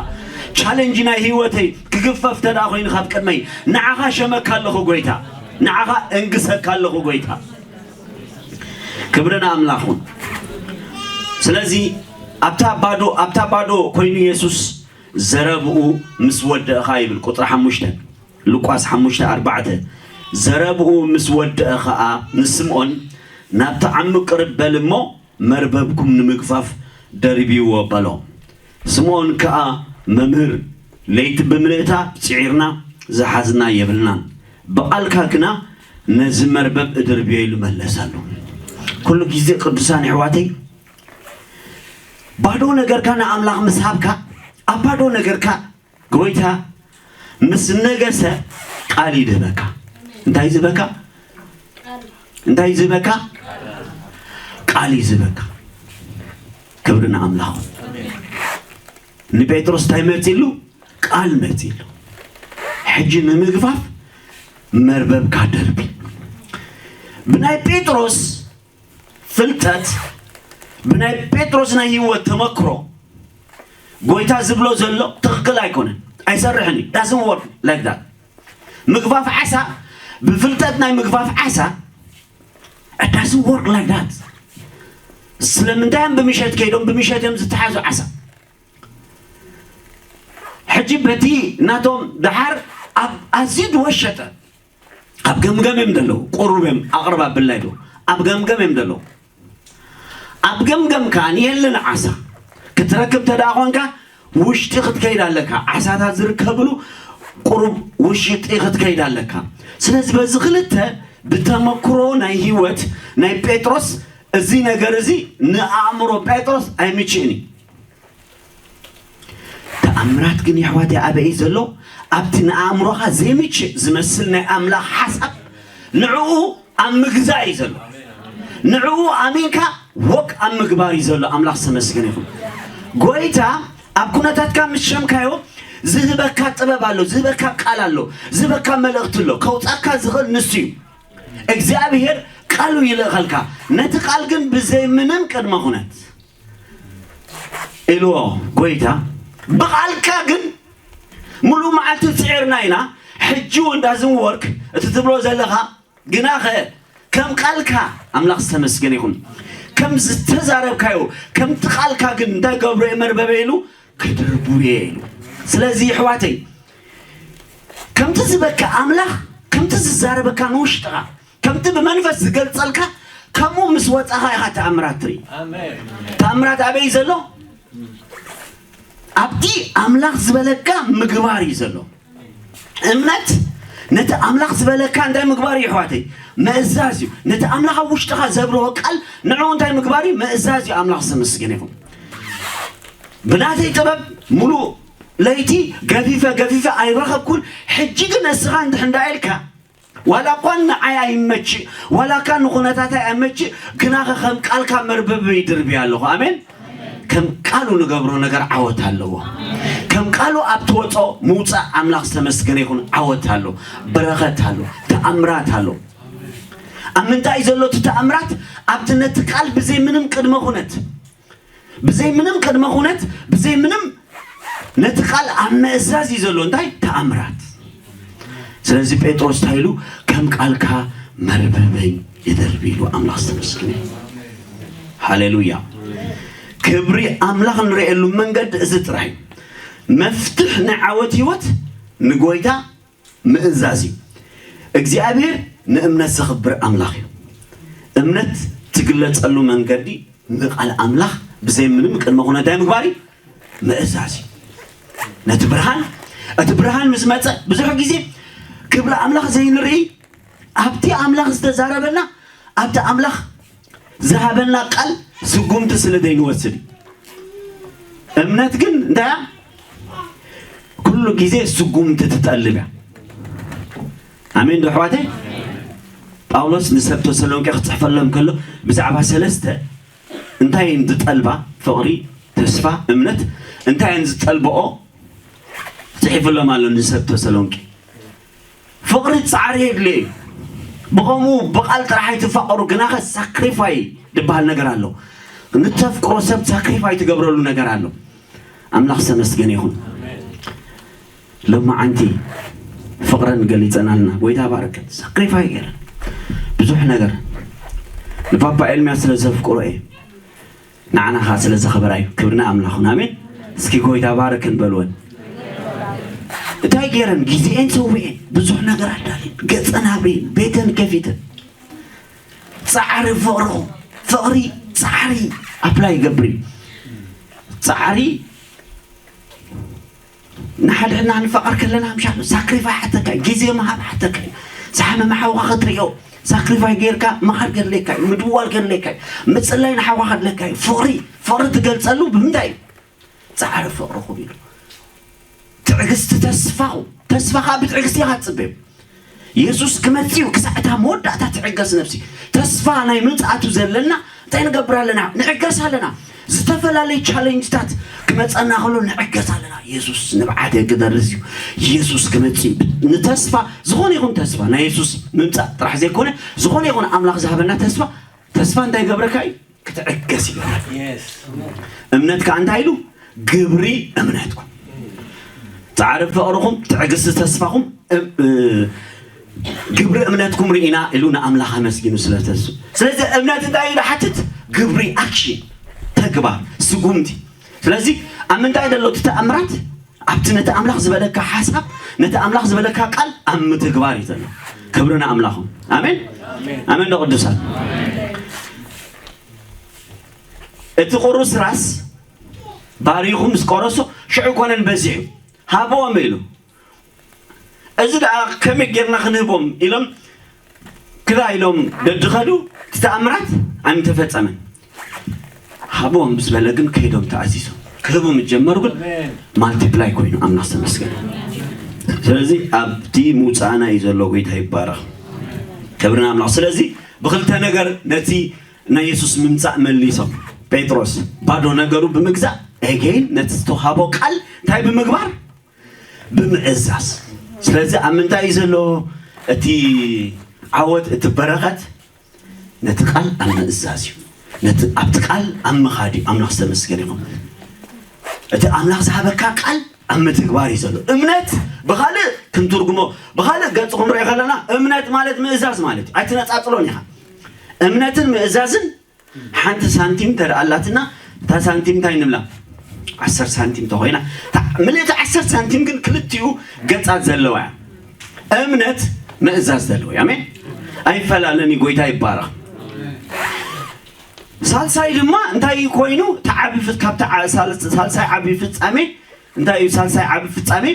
ቻለንጅ ናይ ህይወተይ ክግፈፍ ተደኣ ኮይኑ ካብ ቅድመይ ንዓኻ እሸመካ ኣለኹ ጎይታ። ንዓኻ እንግሰካ ኣለኹ ጎይታ። ክብሪ ንኣምላኽ ይኹን። ስለዚ ኣብታ ባዶ፣ ኣብታ ባዶ ኮይኑ የሱስ ዘረብኡ ምስ ወደእኻ ይብል ቁጽሪ ሓሙሽተ፣ ሉቃስ ሓሙሽተ ኣርባዕተ፣ ዘረብኡ ምስ ወደአ ኸኣ ንስምዖን፣ "ናብቲ ዓሚ ቅርብ በል እሞ መርበብኩም ንምግፋፍ ደርብይዎ" በሎ። ስምዖን ከኣ፣ "መምህር፣ ለይቲ ብምልእታ ጽዒርና ዝሓዝና የብልናን፣ ብቓልካ ግና ነዚ መርበብ እድርብዮ" ኢሉ መለሰሉ። ኩሉ ግዜ ቅዱሳን ኣሕዋተይ፣ ባዶ ነገርካ ንኣምላኽ ምስ ሃብካ፣ ኣብ ባዶ ነገርካ ጎይታ ምስ ነገሰ ቃል እዩ ዝህበካ። እንታይ እዩ ዝህበካ? እንታይ እዩ ዝህበካ? ቃል እዩ ዝህበካ። ክብሪ ንኣምላኽ። ንጴጥሮስ እንታይ መጺሉ? ቃል መጺሉ። ሕጂ ንምግፋፍ መርበብካ ደርቢ። ብናይ ጴጥሮስ ፍልጠት፣ ብናይ ጴጥሮስ ናይ ህይወት ተመክሮ፣ ጎይታ ዝብሎ ዘሎ ትኽክል ኣይኮነን፣ ኣይሰርሕን እዩ። Doesn't work like that። ምግፋፍ ዓሳ ብፍልጠት ናይ ምግፋፍ ዓሳ፣ it doesn't work like that። ስለምንታይ እዮም ብምሸት ከይዶም፣ ብምሸት እዮም ዝተሓዙ ዓሳ? ሕጂ በቲ ናቶም ደሓር ኣብ ኣዝዩ ዝወሸጠ ኣብ ገምገም እዮም ዘለዉ። ቁሩብ እዮም ኣቕርብ ኣብላ ኢሉ ኣብ ገምገም እዮም ዘለዉ። ኣብ ገምገም ከኣ የለን ዓሳ። ክትረክብ ተደኣ ኾንካ ውሽጢ ክትከይድ ኣለካ። ዓሳታት ዝርከብሉ ቁሩብ ውሽጢ ክትከይድ ኣለካ። ስለዚ በዚ ክልተ ብተመክሮ ናይ ህይወት ናይ ጴጥሮስ እዚ ነገር እዚ ንኣእምሮ ጴጥሮስ ኣይምችእን እዩ። ደኣ ኣምራት ግን የሕዋተይ ኣበይ ዘሎ? ኣብቲ ንኣእምሮኻ ዘይምችእ ዝመስል ናይ ኣምላኽ ሓሳብ ንዕኡ ኣብ ምግዛእ እዩ ዘሎ። ንዕኡ ኣሚንካ ወክ ኣብ ምግባር እዩ ዘሎ። ኣምላኽ ዝተመስገነ ይኹን። ጎይታ ኣብ ኩነታትካ ምስ ሸምካዮ ዝህበካ ጥበብ ኣሎ፣ ዝህበካ ቃል ኣሎ፣ ዝህበካ መልእኽቲ ኣሎ፣ ከውፃካ ዝኽእል ንሱ እዩ። እግዚኣብሔር ቃሉ ይልእኸልካ። ነቲ ቃል ግን ብዘይ ምንም ቅድመ ኩነት ኢልዎ ጎይታ፣ ብቓልካ ግን ሙሉእ መዓልቲ ጽዒርና ኢና። ሕጂ እውን ዳዝን ወርክ እቲ ትብሎ ዘለኻ ግናኸ ከም ቃልካ ኣምላኽ ዝተመስገነ ይኹን። ከም ዝተዛረብካዮ ከምቲ ቃልካ ግን እንታይ ገብሮ እየ መርበበ ኢሉ ክድርቡ እየ ኢሉ። ስለዚ ይሕዋተይ ከምቲ ዝበካ ኣምላኽ ከምቲ ዝዛረበካ ንውሽጥኻ ከምቲ ብመንፈስ ዝገልጸልካ ከምኡ ምስ ወጻኻ ኢኻ ተኣምራት ትርኢ። ተኣምራት ኣበይ ዘሎ? ኣብቲ ኣምላኽ ዝበለካ ምግባር እዩ ዘሎ። እምነት ነቲ ኣምላኽ ዝበለካ እንታይ ምግባር እዩ ኣሕዋተይ? ምእዛዝ እዩ። ነቲ ኣምላኽ ኣብ ውሽጥኻ ዘብርሆ ቃል ንዕኡ እንታይ ምግባር እዩ? ምእዛዝ እዩ። ኣምላኽ ዝተመስገነ ይኹን። ብናተይ ጥበብ ሙሉእ ለይቲ ገፊፈ ገፊፈ ኣይረኸብኩን። ሕጂ ግን እስኻ እንድሕ እንዳ ኢልካ ዋላ እኳ ንዓይ ኣይመችእ ዋላ እኳ ንኹነታታይ ኣይመችእ ግናኸ ከም ቃልካ መርበብ ይድርብያ ኣለኹ። ኣሜን። ከም ቃሉ ንገብሮ ነገር ዓወት ኣለዎ። ከም ቃሉ ኣብ ትወጾ ምውፃእ ኣምላኽ ዝተመስገነ ይኹን። ዓወት ኣሎ፣ በረኸት ኣሎ፣ ተኣምራት ኣሎ። ኣብ ምንታይ ዘሎ እቲ ተኣምራት? ኣብቲ ነቲ ቃል ብዘይ ምንም ቅድመ ኩነት ብዘይ ምንም ቅድመ ኩነት ብዘይ ምንም ነቲ ቃል ኣብ ምእዛዝ እዩ ዘሎ እንታይ ተኣምራት። ስለዚ ጴጥሮስ እንታይ ኢሉ? ከም ቃልካ መርበበይ ይደርብ ኢሉ። ኣምላኽ ዝተመስገነ። ሃሌሉያ። ክብሪ ኣምላኽ ንርእየሉ መንገዲ እዚ ጥራይ። መፍትሕ ናይ ዓወት ህይወት ንጎይታ ምእዛዝ እዩ። እግዚኣብሔር ንእምነት ዘኽብር ኣምላኽ እዩ። እምነት ትግለጸሉ መንገዲ ንቓል ኣምላኽ ብዘይ ምንም ቅድመ ኩነታይ ምግባር እዩ። ምእዛዝ እዩ። ነቲ ብርሃን እቲ ብርሃን ምስ መጸ ብዙሕ ግዜ ክብሪ ኣምላኽ ዘይንርኢ ኣብቲ ኣምላኽ ዝተዛረበና ኣብቲ ኣምላኽ ዝሃበና ቃል ስጉምቲ ስለ ዘይንወስድ እዩ። እምነት ግን እንታይ እያ? ኩሉ ግዜ ስጉምቲ ትጠልብ እያ። ኣሜን ዶ ኣሕዋተይ? ጳውሎስ ንሰብ ተሰሎንቄ ክፅሕፈሎም ከሎ ብዛዕባ ሰለስተ እንታይ እየን ዝጠልባ? ፍቕሪ፣ ተስፋ፣ እምነት እንታይ እየን ዝጠልብኦ ፅሒፍሎም ኣሎ ንሰብ ተሰሎንቄ። ፍቕሪ ፃዕሪ የድልዮ እዩ። ብኸምኡ ብቓል ጥራሕ ኣይትፋቐሩ ግናኸ ሳክሪፋይ ዝበሃል ነገር ኣሎ። ንተፍቅሮ ሰብ ሳክሪፋይ ትገብረሉ ነገር ኣሎ። ኣምላኽ ዝተመስገነ ይኹን። ሎማዓንቲ ፍቕረን ገሊፀናልና ጎይታ ባረከን ሳክሪፋይ ገይረን ብዙሕ ነገር ንፓፓ ኤልሚያስ ስለ ዘፍቅሮ እየ ንዓና ከዓ ስለ ዘኸበራ እዩ። ክብርና ኣምላኽን ኣሜን። እስኪ ጎይታ ባረክን በልወን። እንታይ ገይረን ግዜኤን ሰዊኤን ብዙሕ ነገር ኣዳልየን ገፀን ኣብሬን ቤተን ከፊተን ፃዕሪ ፍቕርኹም ፍቕሪ ፃዕሪ ኣፕላይ ይገብር እዩ። ፃዕሪ ንሓድሕድና ንፋቐር ከለና ምሻሉ ሳክሪፋይ ሓተካ እዩ። ግዜ ምሃብ ሓተካ እዩ። ዝሓመመ ሓውኻ ክትርእዮ ሳክሪፋይ ጌርካ ምኻድ ገድለካ እዩ። ምድዋል ገድለካ እዩ። ምፅላይ ንሓውኻ ከድለካ እዩ። ፍቕሪ ፍቕሪ ትገልፀሉ ብምንታይ እዩ? ፃዕሪ ፍቕርኹም ኢሉ ትዕግስቲ ተስፋኹም ተስፋኻ ብትዕግስቲ ኢኻ ትፅበዩ። የሱስ ክመፅእ እዩ። ክሳዕ እታ መወዳእታ ትዕገስ ነብሲ። ተስፋ ናይ ምምፃኣቱ ዘለና እንታይ ንገብር ኣለና? ንዕገስ ኣለና። ዝተፈላለዩ ቻለንጅታት ክመፀና ከሎ ንዕገስ ኣለና። የሱስ ንብዓት ክደርስ እዩ። የሱስ ክመፅእ እዩ። ንተስፋ ዝኾነ ይኹን ተስፋ ናይ የሱስ ምምፃእ ጥራሕ ዘይኮነ ዝኾነ ይኹን ኣምላኽ ዝሃበና ተስፋ ተስፋ እንታይ ይገብረካ እዩ? ክትዕገስ ይገብረካ። እምነት ከዓ እንታይ ኢሉ? ግብሪ እምነትኩም ፃዕሪ ፍቕርኹም ትዕግስቲ ተስፋኹም ግብሪ እምነትኩም ርኢና ኢሉ ንኣምላኽ ኣመስጊኑ ስለተሱ ስለዚ እምነት እንታይ ኢሉ ሓትት ግብሪ ኣክሽን ተግባር ስጉምቲ ስለዚ ኣብ ምንታይ ዘሎ እቲ ተኣምራት ኣብቲ ነቲ ኣምላኽ ዝበለካ ሓሳብ ነቲ ኣምላኽ ዝበለካ ቃል ኣብ ምትግባር እዩ ዘሎ ክብሪ ንኣምላኹም ኣሜን ኣሜን ዶ ቅዱሳት እቲ ቁሩስ ራስ ባሪኹ ምስ ቆረሶ ሽዑ ኮነን በዚሑ ሃብዎም ኢሉ እዚ ደኣ ከመይ ጌርና ክንህቦም ኢሎም ክላ ኢሎም ደድኸዱ እቲ ተኣምራት ኣይምተፈጸመን ሃብዎም ምስ በለ ግን ከይዶም ተኣዚዞም ክህቡ ምስ ጀመሩ ግን ማልቲፕላይ ኮይኑ ኣምላኽ ተመስገን። ስለዚ ኣብቲ ምውፃእና እዩ ዘሎ። ጎይታ ይባረኽ። ክብሪ ንኣምላኽ። ስለዚ ብኽልተ ነገር ነቲ ናይ የሱስ ምምፃእ መሊሶም። ጴጥሮስ ባዶ ነገሩ ብምግዛእ፣ ኤጌን ነቲ ዝተውሃቦ ቃል እንታይ ብምግባር? ብምእዛዝ። ስለዚ ኣብ ምንታይ እዩ ዘሎ እቲ ዓወት፣ እቲ በረኸት? ነቲ ቃል ኣብ ምእዛዝ እዩ። ነቲ ኣብቲ ቃል ኣብ ምኻድ እዩ። ኣምላኽ ዝተመስገነ ይኹን። እቲ ኣምላኽ ዝሃበካ ቃል ኣብ ምትግባር እዩ ዘሎ። እምነት ብኻልእ ክንትርጉሞ፣ ብኻልእ ገጽ ክንሪኦ ከለና እምነት ማለት ምእዛዝ ማለት እዩ። ኣይትነጻጽሎን ኢኻ። እምነትን ምእዛዝን ሓንቲ ሳንቲም ተደኣ ኣላትና፣ እታ ሳንቲም እንታይ ንብላ? ዓሰርተ ሳንቲም ተኾይና፣ እታ ምልእቲ ዓሰርተ ሳንቲም ግን ክልቲኡ ገጻት ዘለዋ እያ። እምነት ምእዛዝ ዘለዎ እዩ። ኣሜን። ኣይፈላለን እዩ። ጎይታ ይባረኽ። ሳልሳይ ድማ እንታይ ኮይኑ? እቲ ዓቢ ፍ-፣ ካብቲ ዓ-፣ ሳልስ-፣ ሳልሳይ ዓቢ ፍጻሜ እንታይ እዩ? ሳልሳይ ዓቢ ፍጻሜ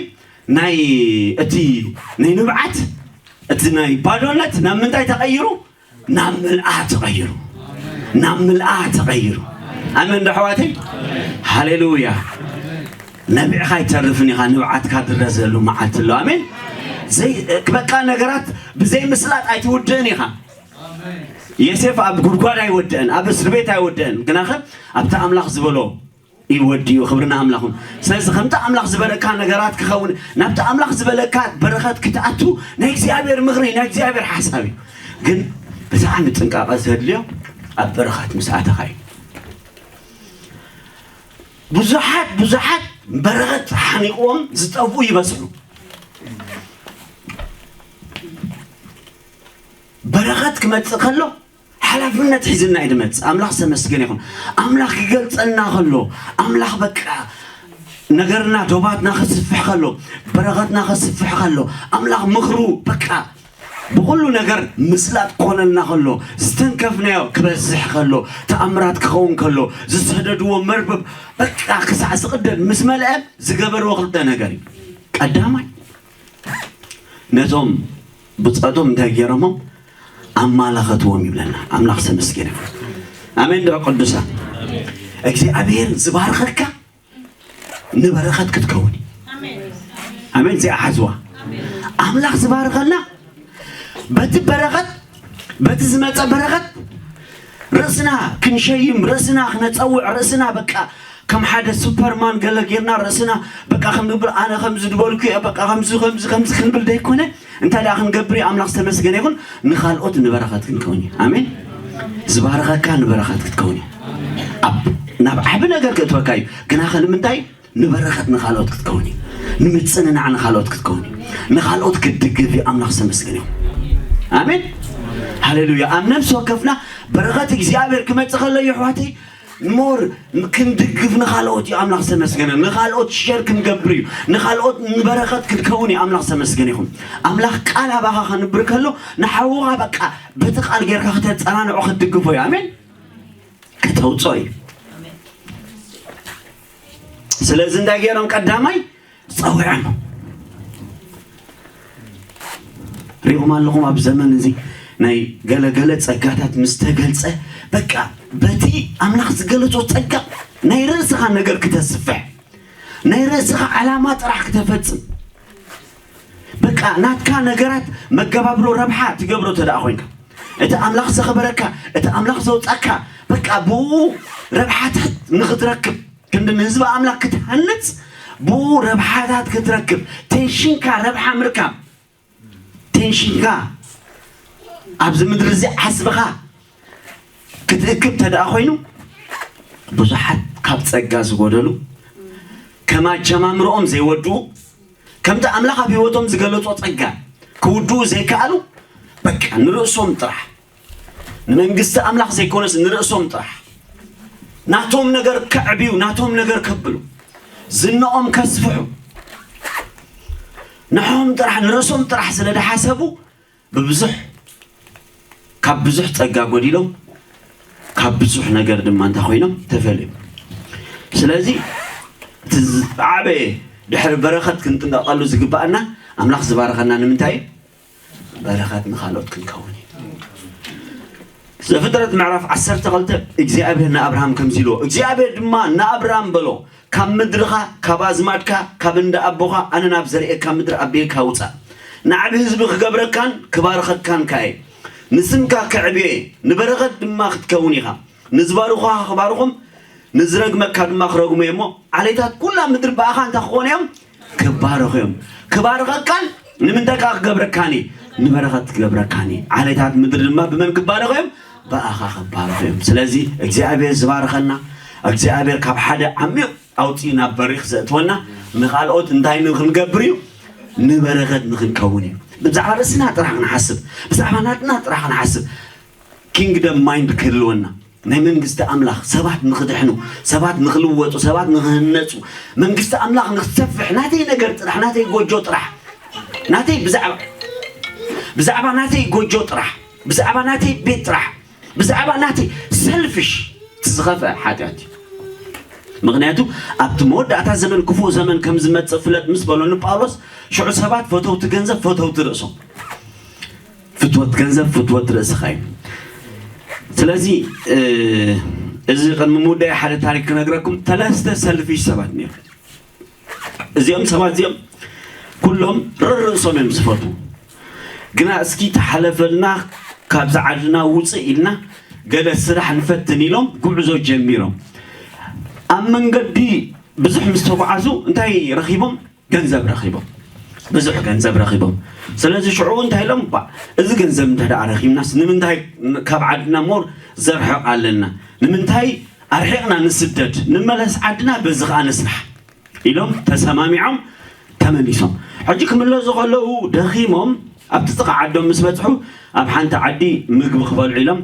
ናይ እቲ ናይ ንብዓት፣ እቲ ናይ ባዶነት ናብ ምንታይ ተቐይሩ? ናብ ምልኣት ተቐይሩ። ናብ ምልኣት ተቐይሩ። ኣሜን ዶ ኣሕዋተይ? ሃሌሉያ። ነቢዕኻ ኣይተርፍን ኢኻ፣ ንብዓትካ ድረዘሉ መዓልቲ ኣሎ። ኣሜን። ዘይ-፣ በቃ ነገራት ብዘይ ምስላጥ ኣይትውድእን ኢኻ። ዮሴፍ ኣብ ጉድጓድ ኣይወድአን፣ ኣብ እስር ቤት ኣይወድአን። ግናኸ ኣብቲ ኣምላኽ ዝበሎ ይወድኡ። ክብሪ ንኣምላኹም። ስለዚ ከምቲ ኣምላኽ ዝበለካ ነገራት ክኸውን፣ ናብቲ ኣምላኽ ዝበለካ በረኸት ክትኣቱ ናይ እግዚኣብሔር ምኽሪ፣ ናይ እግዚኣብሔር ሓሳብ እዩ። ግን ብጣዕሚ ጥንቃቐ ዘድልዮ ኣብ በረኸት ምስ ኣተኻ እዩ። ብዙሓት፣ ብዙሓት በረኸት ሓኒቕዎም ዝጠፍኡ ይበዝሑ። በረኸት ክመጽእ ከሎ ሓላፍነት ሒዝና እዩ ዝመጽእ። ኣምላኽ ዝተመስገነ ይኹን። ኣምላኽ ክገልጸልና ከሎ፣ ኣምላኽ በቃ ነገርና፣ ዶባትና ከስፍሕ ከሎ፣ በረኸትና ከስፍሕ ከሎ፣ ኣምላኽ ምኽሩ በቃ ብኹሉ ነገር ምስላጥ ክኾነልና ከሎ፣ ዝተንከፍናዮ ክበዝሕ ከሎ፣ ተኣምራት ክኸውን ከሎ፣ ዝሰደድዎ መርበብ በቃ ክሳዕ ዝቕደድ ምስ መልአ ዝገበርዎ ክልተ ነገር እዩ። ቀዳማይ፣ ነቶም ብጾቶም እንታይ ገይሮሞም? ኣማላኸትዎም ይብለና። ኣምላኽ ዝተመስገነ ይኹን። ኣሜን ዶ ቅዱሳን? እግዚኣብሔር ዝባርኸካ ንበረኸት ክትከውን እዩ። ኣሜን። እዚኣ ሓዝዋ። ኣምላኽ ዝባርኸልና በቲ በረኸት፣ በቲ ዝመጸ በረኸት ርእስና ክንሸይም፣ ርእስና ክነጸውዕ፣ ርእስና በቃ ከም ሓደ ሱፐርማን ገለ ጌርና ርእስና በቃ ክንብል፣ ኣነ ከምዚ ዝበልኩ እየ፣ በቃ ከምዚ፣ ከምዚ፣ ከምዚ ክንብል ደይኮነ፣ እንታይ ደኣ ክንገብር እዩ? ኣምላኽ ዝተመስገነ ይኹን፣ ንኻልኦት ንበረኸት ክንከውን እዩ። ኣሜን። ዝባረኸካ ንበረኸት ክትከውን እዩ። ኣብ፣ ናብ ዓቢ ነገር ክእትወካ እዩ። ግናኸ ንምንታይ? ንበረኸት ንኻልኦት ክትከውን እዩ። ንምጽንናዕ ንኻልኦት ክትከውን እዩ። ንኻልኦት ክትድግፍ እዩ። ኣምላኽ ዝተመስገነ ይኹን። ኣሜን። ሃሌሉያ። ኣብ ነፍሲ ወከፍና በረኸት እግዚኣብሔር ክመጽእ ከሎ እዩ፣ ኣሕዋተይ፣ ሞር ክንድግፍ ንኻልኦት እዩ። ኣምላኽ ዝተመስገነ። ንኻልኦት ሸር ክንገብር እዩ። ንኻልኦት ንበረኸት ክንከውን እዩ። ኣምላኽ ዝተመስገነ ይኹን። ኣምላኽ ቃል ኣባኻ ከንብር ከሎ ንሓውኻ በቃ በቲ ቃል ጌርካ ክተጸናንዖ ክትድግፎ እዩ። ኣሜን። ከተውጾ እዩ። ስለዚ እንታይ ገይሮም? ቀዳማይ ጸዊዖም። ሪእኹም ኣለኹም፣ ኣብ ዘመን እዚ ናይ ገለገለ ጸጋታት ምስ ተገልጸ፣ በቃ በቲ ኣምላኽ ዝገለጾ ጸጋ ናይ ርእስኻ ነገር ክተስፍሕ፣ ናይ ርእስኻ ዓላማ ጥራሕ ክተፈጽም፣ በቃ ናትካ ነገራት መገባብሮ ረብሓ ትገብሮ እንተ ደኣ ኮይንካ፣ እቲ ኣምላኽ ዘኽበረካ፣ እቲ ኣምላኽ ዘውጻካ፣ በቃ ብኡ ረብሓታት ንኽትረክብ፣ ክንዲ ንህዝቢ ኣምላኽ ክትሃንጽ፣ ብኡ ረብሓታት ክትረክብ፣ ቴንሽንካ ረብሓ ምርካብ፣ ቴንሽንካ ኣብዚ ምድሪ እዚ ዓስብኻ ክትእክብ እንተ ደኣ ኮይኑ፣ ብዙሓት ካብ ጸጋ ዝጎደሉ፣ ከም ኣጀማምርኦም ዘይወድኡ፣ ከምቲ ኣምላኽ ኣብ ህይወቶም ዝገለጾ ጸጋ ክውድኡ ዘይከኣሉ፣ በቃ ንርእሶም ጥራሕ፣ ንመንግስቲ ኣምላኽ ዘይኮነስ ንርእሶም ጥራሕ፣ ናቶም ነገር ከዕብዩ፣ ናቶም ነገር ከብሉ፣ ዝንኦም ከስፍሑ፣ ንሖም ጥራሕ፣ ንርእሶም ጥራሕ ስለ ዝሓሰቡ፣ ብብዙሕ፣ ካብ ብዙሕ ጸጋ ጎዲሎም፣ ካብ ብዙሕ ነገር ድማ እንታይ ኮይኖም? ተፈልዮም። ስለዚ እቲ ዝዓበየ ድሕሪ በረኸት ክንጥንቀቐሉ ዝግባኣና፣ ኣምላኽ ዝባረኸና ንምንታይ እዩ? በረኸት ንኻልኦት ክንከውን እዩ። ዘፍጥረት ምዕራፍ ዓሰርተ ክልተ እግዚኣብሔር ንኣብርሃም ከምዚ ኢልዎ፣ እግዚኣብሔር ድማ ንኣብርሃም በሎ፣ ካብ ምድርኻ፣ ካብ ኣዝማድካ፣ ካብ እንዳ ኣቦኻ ኣነ ናብ ዘርእየካ ምድሪ ኣቢልካ ውጻእ። ንዓቢ ህዝቢ ክገብረካን ክባርኸካን ከኣ እየ። ንስምካ ከዕብዮ እየ። ንበረኸት ድማ ክትከውን ኢኻ። ንዝባርኹኻ ክባርኾም፣ ንዝረግመካ ድማ ክረግሙ እዮም እሞ፣ ዓሌታት ኩላ ምድሪ ብኣኻ እንታይ ክኾኑ እዮም? ክባረኹ እዮም። ክባርኸካን ንምንታይ ከኣ ክገብረካን እዩ? ንበረኸት ክገብረካን እዩ። ዓሌታት ምድሪ ድማ ብመን ክባረኹ እዮም? ብኣኻ ክባረኹ እዮም። ስለዚ እግዚኣብሔር ዝባርኸና፣ እግዚኣብሔር ካብ ሓደ ዓሚቕ ኣውፂኡ ናብ በሪኽ ዘእትወና ንኻልኦት እንታይ ንክንገብር እዩ? ንበረኸት ንክንከውን እዩ። ብዛዕባ ርእስና ጥራሕ ክንሓስብ፣ ብዛዕባ ናትና ጥራሕ ክንሓስብ፣ ኪንግደም ማይንድ ክህልወና፣ ናይ መንግስቲ ኣምላኽ ሰባት ንክድሕኑ፣ ሰባት ንክልወጡ፣ ሰባት ንክህነፁ፣ መንግስቲ ኣምላኽ ንክትሰፍሕ፣ ናተይ ነገር ጥራሕ፣ ናተይ ጎጆ ጥራሕ፣ ናተይ ብዛዕባ ብዛዕባ ናተይ ጎጆ ጥራሕ፣ ብዛዕባ ናተይ ቤት ጥራሕ፣ ብዛዕባ ናተይ ሰልፊሽ፣ እቲ ዝኸፍአ ሓጢኣት እዩ። ምክንያቱ ኣብቲ መወዳእታ ዘመን ክፉእ ዘመን ከም ዝመጽእ ፍለጥ ምስ በሎ ንጳውሎስ፣ ሽዑ ሰባት ፈተውቲ ገንዘብ፣ ፈተውቲ ርእሶም። ፍትወት ገንዘብ ፍትወት ርእስኻ እዩ። ስለዚ እዚ ቅድሚ ምውዳይ ሓደ ታሪክ ክነግረኩም። ሰለስተ ሰልፊሽ ሰባት ነይሩ። እዚኦም ሰባት እዚኦም ኩሎም ርርእሶም እዮም ዝፈትዉ። ግና እስኪ ተሓለፈልና፣ ካብዚ ዓድና ውፅእ ኢልና ገለ ስራሕ ንፈትን ኢሎም ጉዕዞ ጀሚሮም። ኣብ መንገዲ ብዙሕ ምስ ተጓዓዙ እንታይ ረኺቦም? ገንዘብ ረኺቦም፣ ብዙሕ ገንዘብ ረኺቦም። ስለዚ ሽዑ እንታይ ኢሎም? ባ፣ እዚ ገንዘብ እንተ ደኣ ረኺብናስ ንምንታይ ካብ ዓድና ሞር ዘርሕቕ ኣለና? ንምንታይ ኣርሒቕና ንስደድ? ንመለስ ዓድና፣ በዚ ኸኣ ንስራሕ ኢሎም ተሰማሚዖም ተመሊሶም። ሕጂ ክምለሱ ከለዉ ደኺሞም ኣብቲ ጥቓ ዓዶም ምስ በጽሑ፣ ኣብ ሓንቲ ዓዲ ምግቢ ክበልዑ ኢሎም፣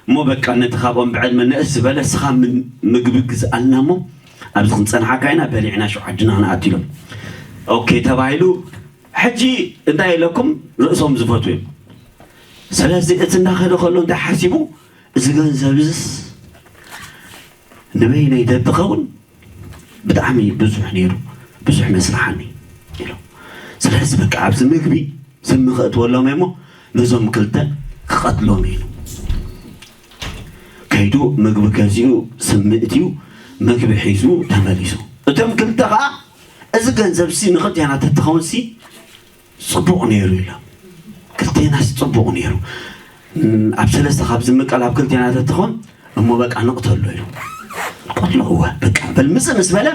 እሞ በቃ ነቲ ካብኦም ብዕድመ ንእስ ዝበለ፣ "እስኻ ምን-፣ ምግቢ ግዝኣልና እሞ ኣብዚ ክንጸንሓካ ኢና፣ በሊዕና ሽዑ ዓድና ክንኣቱ" ኢሎም። ኦኬ ተባሂሉ። ሕጂ እንታይ ኢለኩም? ርእሶም ዝፈትዉ እዮም። ስለዚ እቲ እንዳኸደ ከሎ እንታይ ሓሲቡ? "እዚ ገንዘብ እዝስ ንበይነይ ተትኸውን ብጣዕሚ ብዙሕ ነይሩ፣ ብዙሕ መስርሓኒ" ኢሉ። ስለዚ በቃ ኣብዚ ምግቢ ስሚ ከእትወሎም እሞ ነዞም ክልተ ክቐትሎም ኢሉ። ከይዱ ምግቢ ገዚኡ፣ ስሚ እትዩ፣ ምግቢ ሒዙ ተመሊሱ። እቶም ክልተ ኸኣ፣ "እዚ ገንዘብ ሲ ንኽልቴና ተትኸውን ሲ ጽቡቕ ነይሩ" ኢሎም። "ክልቴናስ ጽቡቕ ነይሩ። እም፣ ኣብ ሰለስተ ካብ ዝምቀል ኣብ ክልቴና ተትኾን እሞ በቃ ንቕተሎ" ኢሉ። "ንቐትሎ?" "እወ፣ በቃ በል ምጽእ ምስ በለ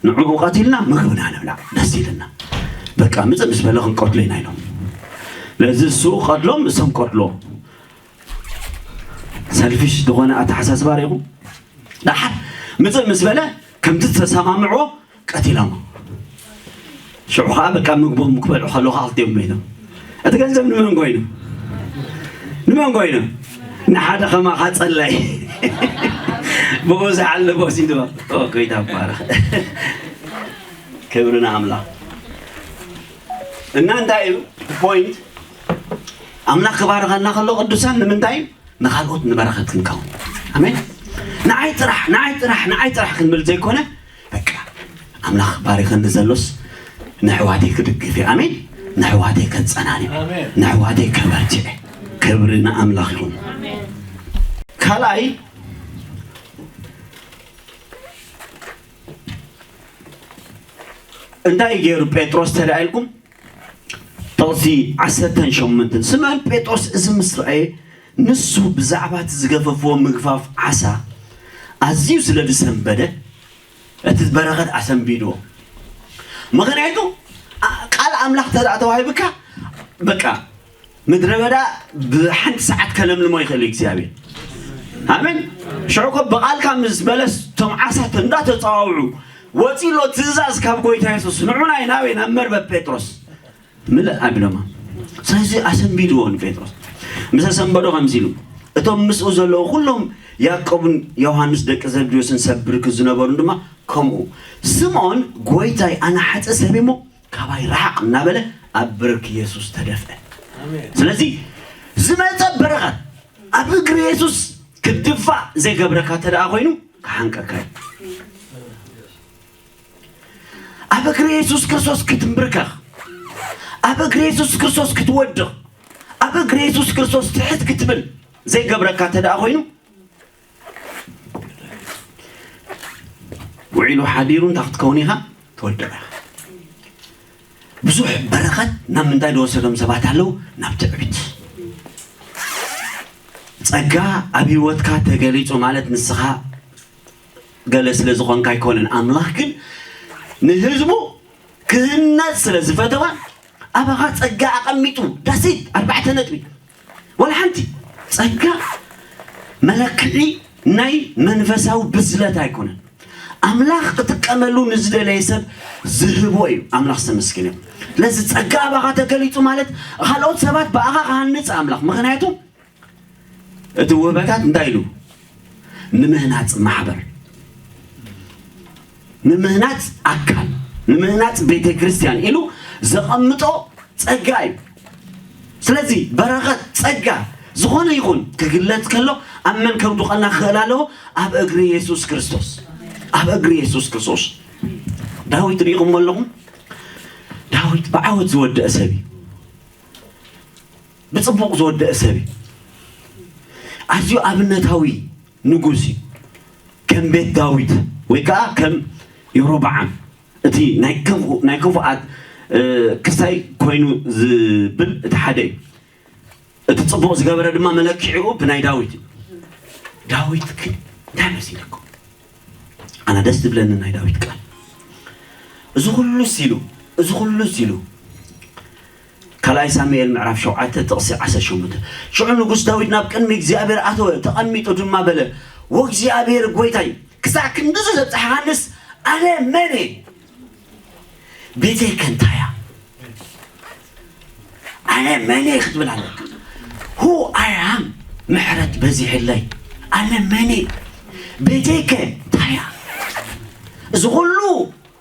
ንዕኡ ቀቲልና ምግብና ንብላዕ፣ ደስ ኢልና። በቃ ምጽእ ምስ በለ ክንቀትሎ ኢና" ኢሎም። ለዚ እሱ ቀትሎም፣ እሶም ቀትሎ። ሰልፊሽ ዝኾነ ኣተሓሳስባ ርኢኹም? ደሓር ምጽእ ምስ በለ ከምቲ ዝተሰማምዕዎ ቀቲሎሞ። ሽዑ ኸዓ በቃ ምግቦም ክበልዑ ከለዉ ኸዓ ክልቲኦም ሞይቶም። እቲ ገንዘብ ንመን ኮይኑ? ንመን ኮይኑ? ንሓደ ኸማኻ ጸላይ። ብኡ ዝሓለፈ ወሲድዎ። ኦ፣ ጎይታ ይባረኽ። ክብሪ ንኣምላኽ። እና እንታይ እዩ ፖይንት? ኣምላኽ ክባርኸና ከሎ ቅዱሳን ንምንታይ እዩ? ንኻልኦት ንበረኸት ክንከውን። ኣሜን። ንዓይ ጥራሕ፣ ንዓይ ጥራሕ፣ ንዓይ ጥራሕ ክንብል ዘይኮነ፣ በቃ ኣምላኽ ባሪኸኒ ዘሎስ ንኣሕዋተይ ክድግፍ እየ። ኣሜን። ንኣሕዋተይ ከጸናንዕ፣ ኣሜን። ንኣሕዋተይ ከበርትዕ። ክብሪ ንኣምላኽ ይኹን። ኣሜን። ካልኣይ እንታይ ገይሩ ጴጥሮስ ተደኣ ኢልኩም? ጥቕሲ ዓሰርተን ሸሞንተን፣ ስምዖን ጴጥሮስ እዚ ምስ ረኣየ፣ ንሱ ብዛዕባ እቲ ዝገፈፍዎ ምግፋፍ ዓሳ ኣዝዩ ስለ ዝሰንበደ፣ እቲ በረኸት ኣሰንቢድዎ። ምኽንያቱ፣ ኣ-፣ ቃል ኣምላኽ እንተ ደኣ ተዋሂብካ፣ በቃ፣ ምድረ በዳ ብሓንቲ ሰዓት ከለምልሞ ይኽእል እዩ እግዚኣብሔር። ኣሜን። ሽዑ እኮ ብቓልካ ምስ በለስ፣ እቶም ዓሳት እንዳተጸዋውዑ፣ ወጺኡ ኣሎ ትእዛዝ ካብ ጎይታ የሱስ፣ "ንዑ ናይ ናበይ? ናብ መርበብ ጴጥሮስ ምልእ" ኣቢሎማ። ስለዚ ኣሰንቢድዎ ንጴጥሮስ። ምስ ኣሰንበዶ ከምዚ ኢሉ፣ እቶም ምስኡ ዘለዉ ኩሎም ያዕቆብን ዮሃንስ ደቂ ዘብድዮስን ሰብ ብርኪ ዝነበሩን ድማ ከምኡ። ስምዖን፣ "ጎይታይ፣ ኣነ ሓጥእ ሰብ እየ እሞ ካባይ ርሓቕ" እናበለ ኣብ ብርኪ የሱስ ተደፍአ። ኣሜን። ስለዚ ዝመጸ በረኸት ኣብ እግሪ የሱስ ክትድፋእ ዘይገብረካ እንተ ደኣ ኮይኑ፣ ክሓንቀካ እዩ። ኣብ እግሪ የሱስ ክርስቶስ ክትንብርከኽ፣ ኣብ እግሪ የሱስ ክርስቶስ ክትወድቕ፣ ኣብ እግሪ የሱስ ክርስቶስ ትሕት ክትብል ዘይገብረካ እንተ ደኣ ኮይኑ፣ ውዒሉ ሓዲሩ እንታይ ክትከውን ኢኻ? ትወድቕ ኢኻ። ብዙሕ በረኸት ናብ ምንታይ ዝወሰዶም ሰባት ኣለዉ? ናብ ትዕቢት። ጸጋ ኣብ ህይወትካ ተገሊጹ ማለት ንስኻ ገለ ስለ ዝኾንካ ኣይኮነን። ኣምላኽ ግን ንህዝቡ ክህነጽ ስለ ዝፈተዋ ኣባኻ ጸጋ ኣቐሚጡ። ዳሲት ኣርባዕተ ነጥቢ። ወላ ሓንቲ። ጸጋ መለክዒ ናይ መንፈሳዊ ብስለት ኣይኮነን። ኣምላኽ ክጥቀመሉ ንዝደለየ ሰብ ዝህቦ እዩ። ኣምላኽ ዝተመስገነ ይኹን። ስለዚ ጸጋ ኣባኻ ተገሊጹ ማለት ካልኦት ሰባት ብኣኻ ክሃንጽ ኣምላኽ። ምኽንያቱ እቲ ውህበታት እንታይ ኢሉ? ንምህናጽ ማሕበር፣ ንምህናጽ ኣካል፣ ንምህናጽ ቤተ ክርስቲያን ኢሉ ዘቐምጦ ጸጋ እዩ። ስለዚ በረኸት ጸጋ ዝኾነ ይኹን ክግለጽ ከሎ ኣብ መን ከውድቐና ክኽእል ኣለዎ? ኣብ እግሪ የሱስ ክርስቶስ። ኣብ እግሪ የሱስ ክርስቶስ። ዳዊት ርኢኹሞ ኣለኹም? ዳዊት ብዓወት ዝወደአ ሰብ እዩ። ብጽቡቕ ዝወደአ ሰብ እዩ። ኣዝዩ ኣብነታዊ ንጉስ እዩ። ከም ቤት ዳዊት ወይ ከዓ ከም የሮብዓም፣ እቲ ናይ ክፉ-፣ ናይ ክፉኣት፣ እ፣ ክሳይ ኮይኑ ዝብል እቲ ሓደ እዩ። እቲ ጽቡቕ ዝገበረ ድማ መለክዒኡ ብናይ ዳዊት እዩ። ዳዊት ግን እንታይ መሲልኩም? ኣነ ደስ ዝብለኒ ናይ ዳዊት ቃል። እዚ ኩሉስ ኢሉ፣ እዚ ኩሉስ ኢሉ፣ ካልኣይ ሳሙኤል ምዕራፍ ሸውዓተ ጥቕሲ ዓሰርተ ሸሞንተ፣ ሽዑ ንጉስ ዳዊት ናብ ቅድሚ እግዚኣብሔር ኣተወ፣ ተቐሚጡ ድማ በለ፣ "ወእግዚኣብሔር ጐይታይ፣ ክሳዕ ክንድዚ ዘብጽሓኻንስ ኣነ መን እየ? ቤተይ ከ እንታይ እያ? ኣነ መን እየ?" ክትብል ኣለካ። "Who I am? ምሕረት በዚሕለይ። ኣነ መን እየ? ቤተይ ከ እንታይ እያ? እዚ ኩሉ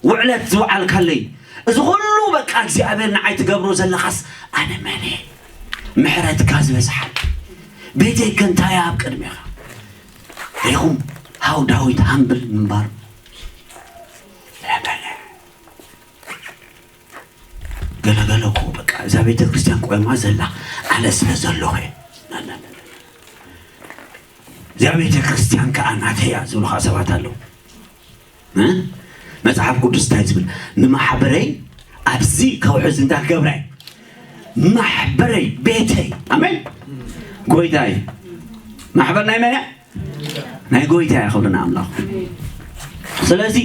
ውዕለት ዝወዓልካለይ፣ እዚ ኩሉ በቃ እግዚኣብሔር ንዓይ ትገብሮ ዘለኻስ ኣነ መን እየ? ምሕረትካ ዝበዝሓል። ቤተይ ከ እንታይ እያ ኣብ ቅድሜኻ?" ሪኹም፣ how ዳዊት ሃምብል ምንባሩ። ገለገለ እኮ በቃ እዛ ቤተ ክርስቲያን ቆይማ ዘላ ኣነ ስለ ዘለኹ እየ። እዚኣ ቤተ ክርስቲያን ከኣ ናተይ እያ ዝብሉ ከኣ ሰባት ኣለዉ። እ? መጽሓፍ ቅዱስ እንታይ ዝብል? "ንማሕበረይ ኣብዚ ከውሕዝ እንታይ ክገብረ? ማሕበረይ፣ ቤተይ." ኣሜን። ጎይታይ። ማሕበር ናይ መን እያ? ናይ ጎይታ እያ። ክብሪ ንኣምላኽ። ስለዚ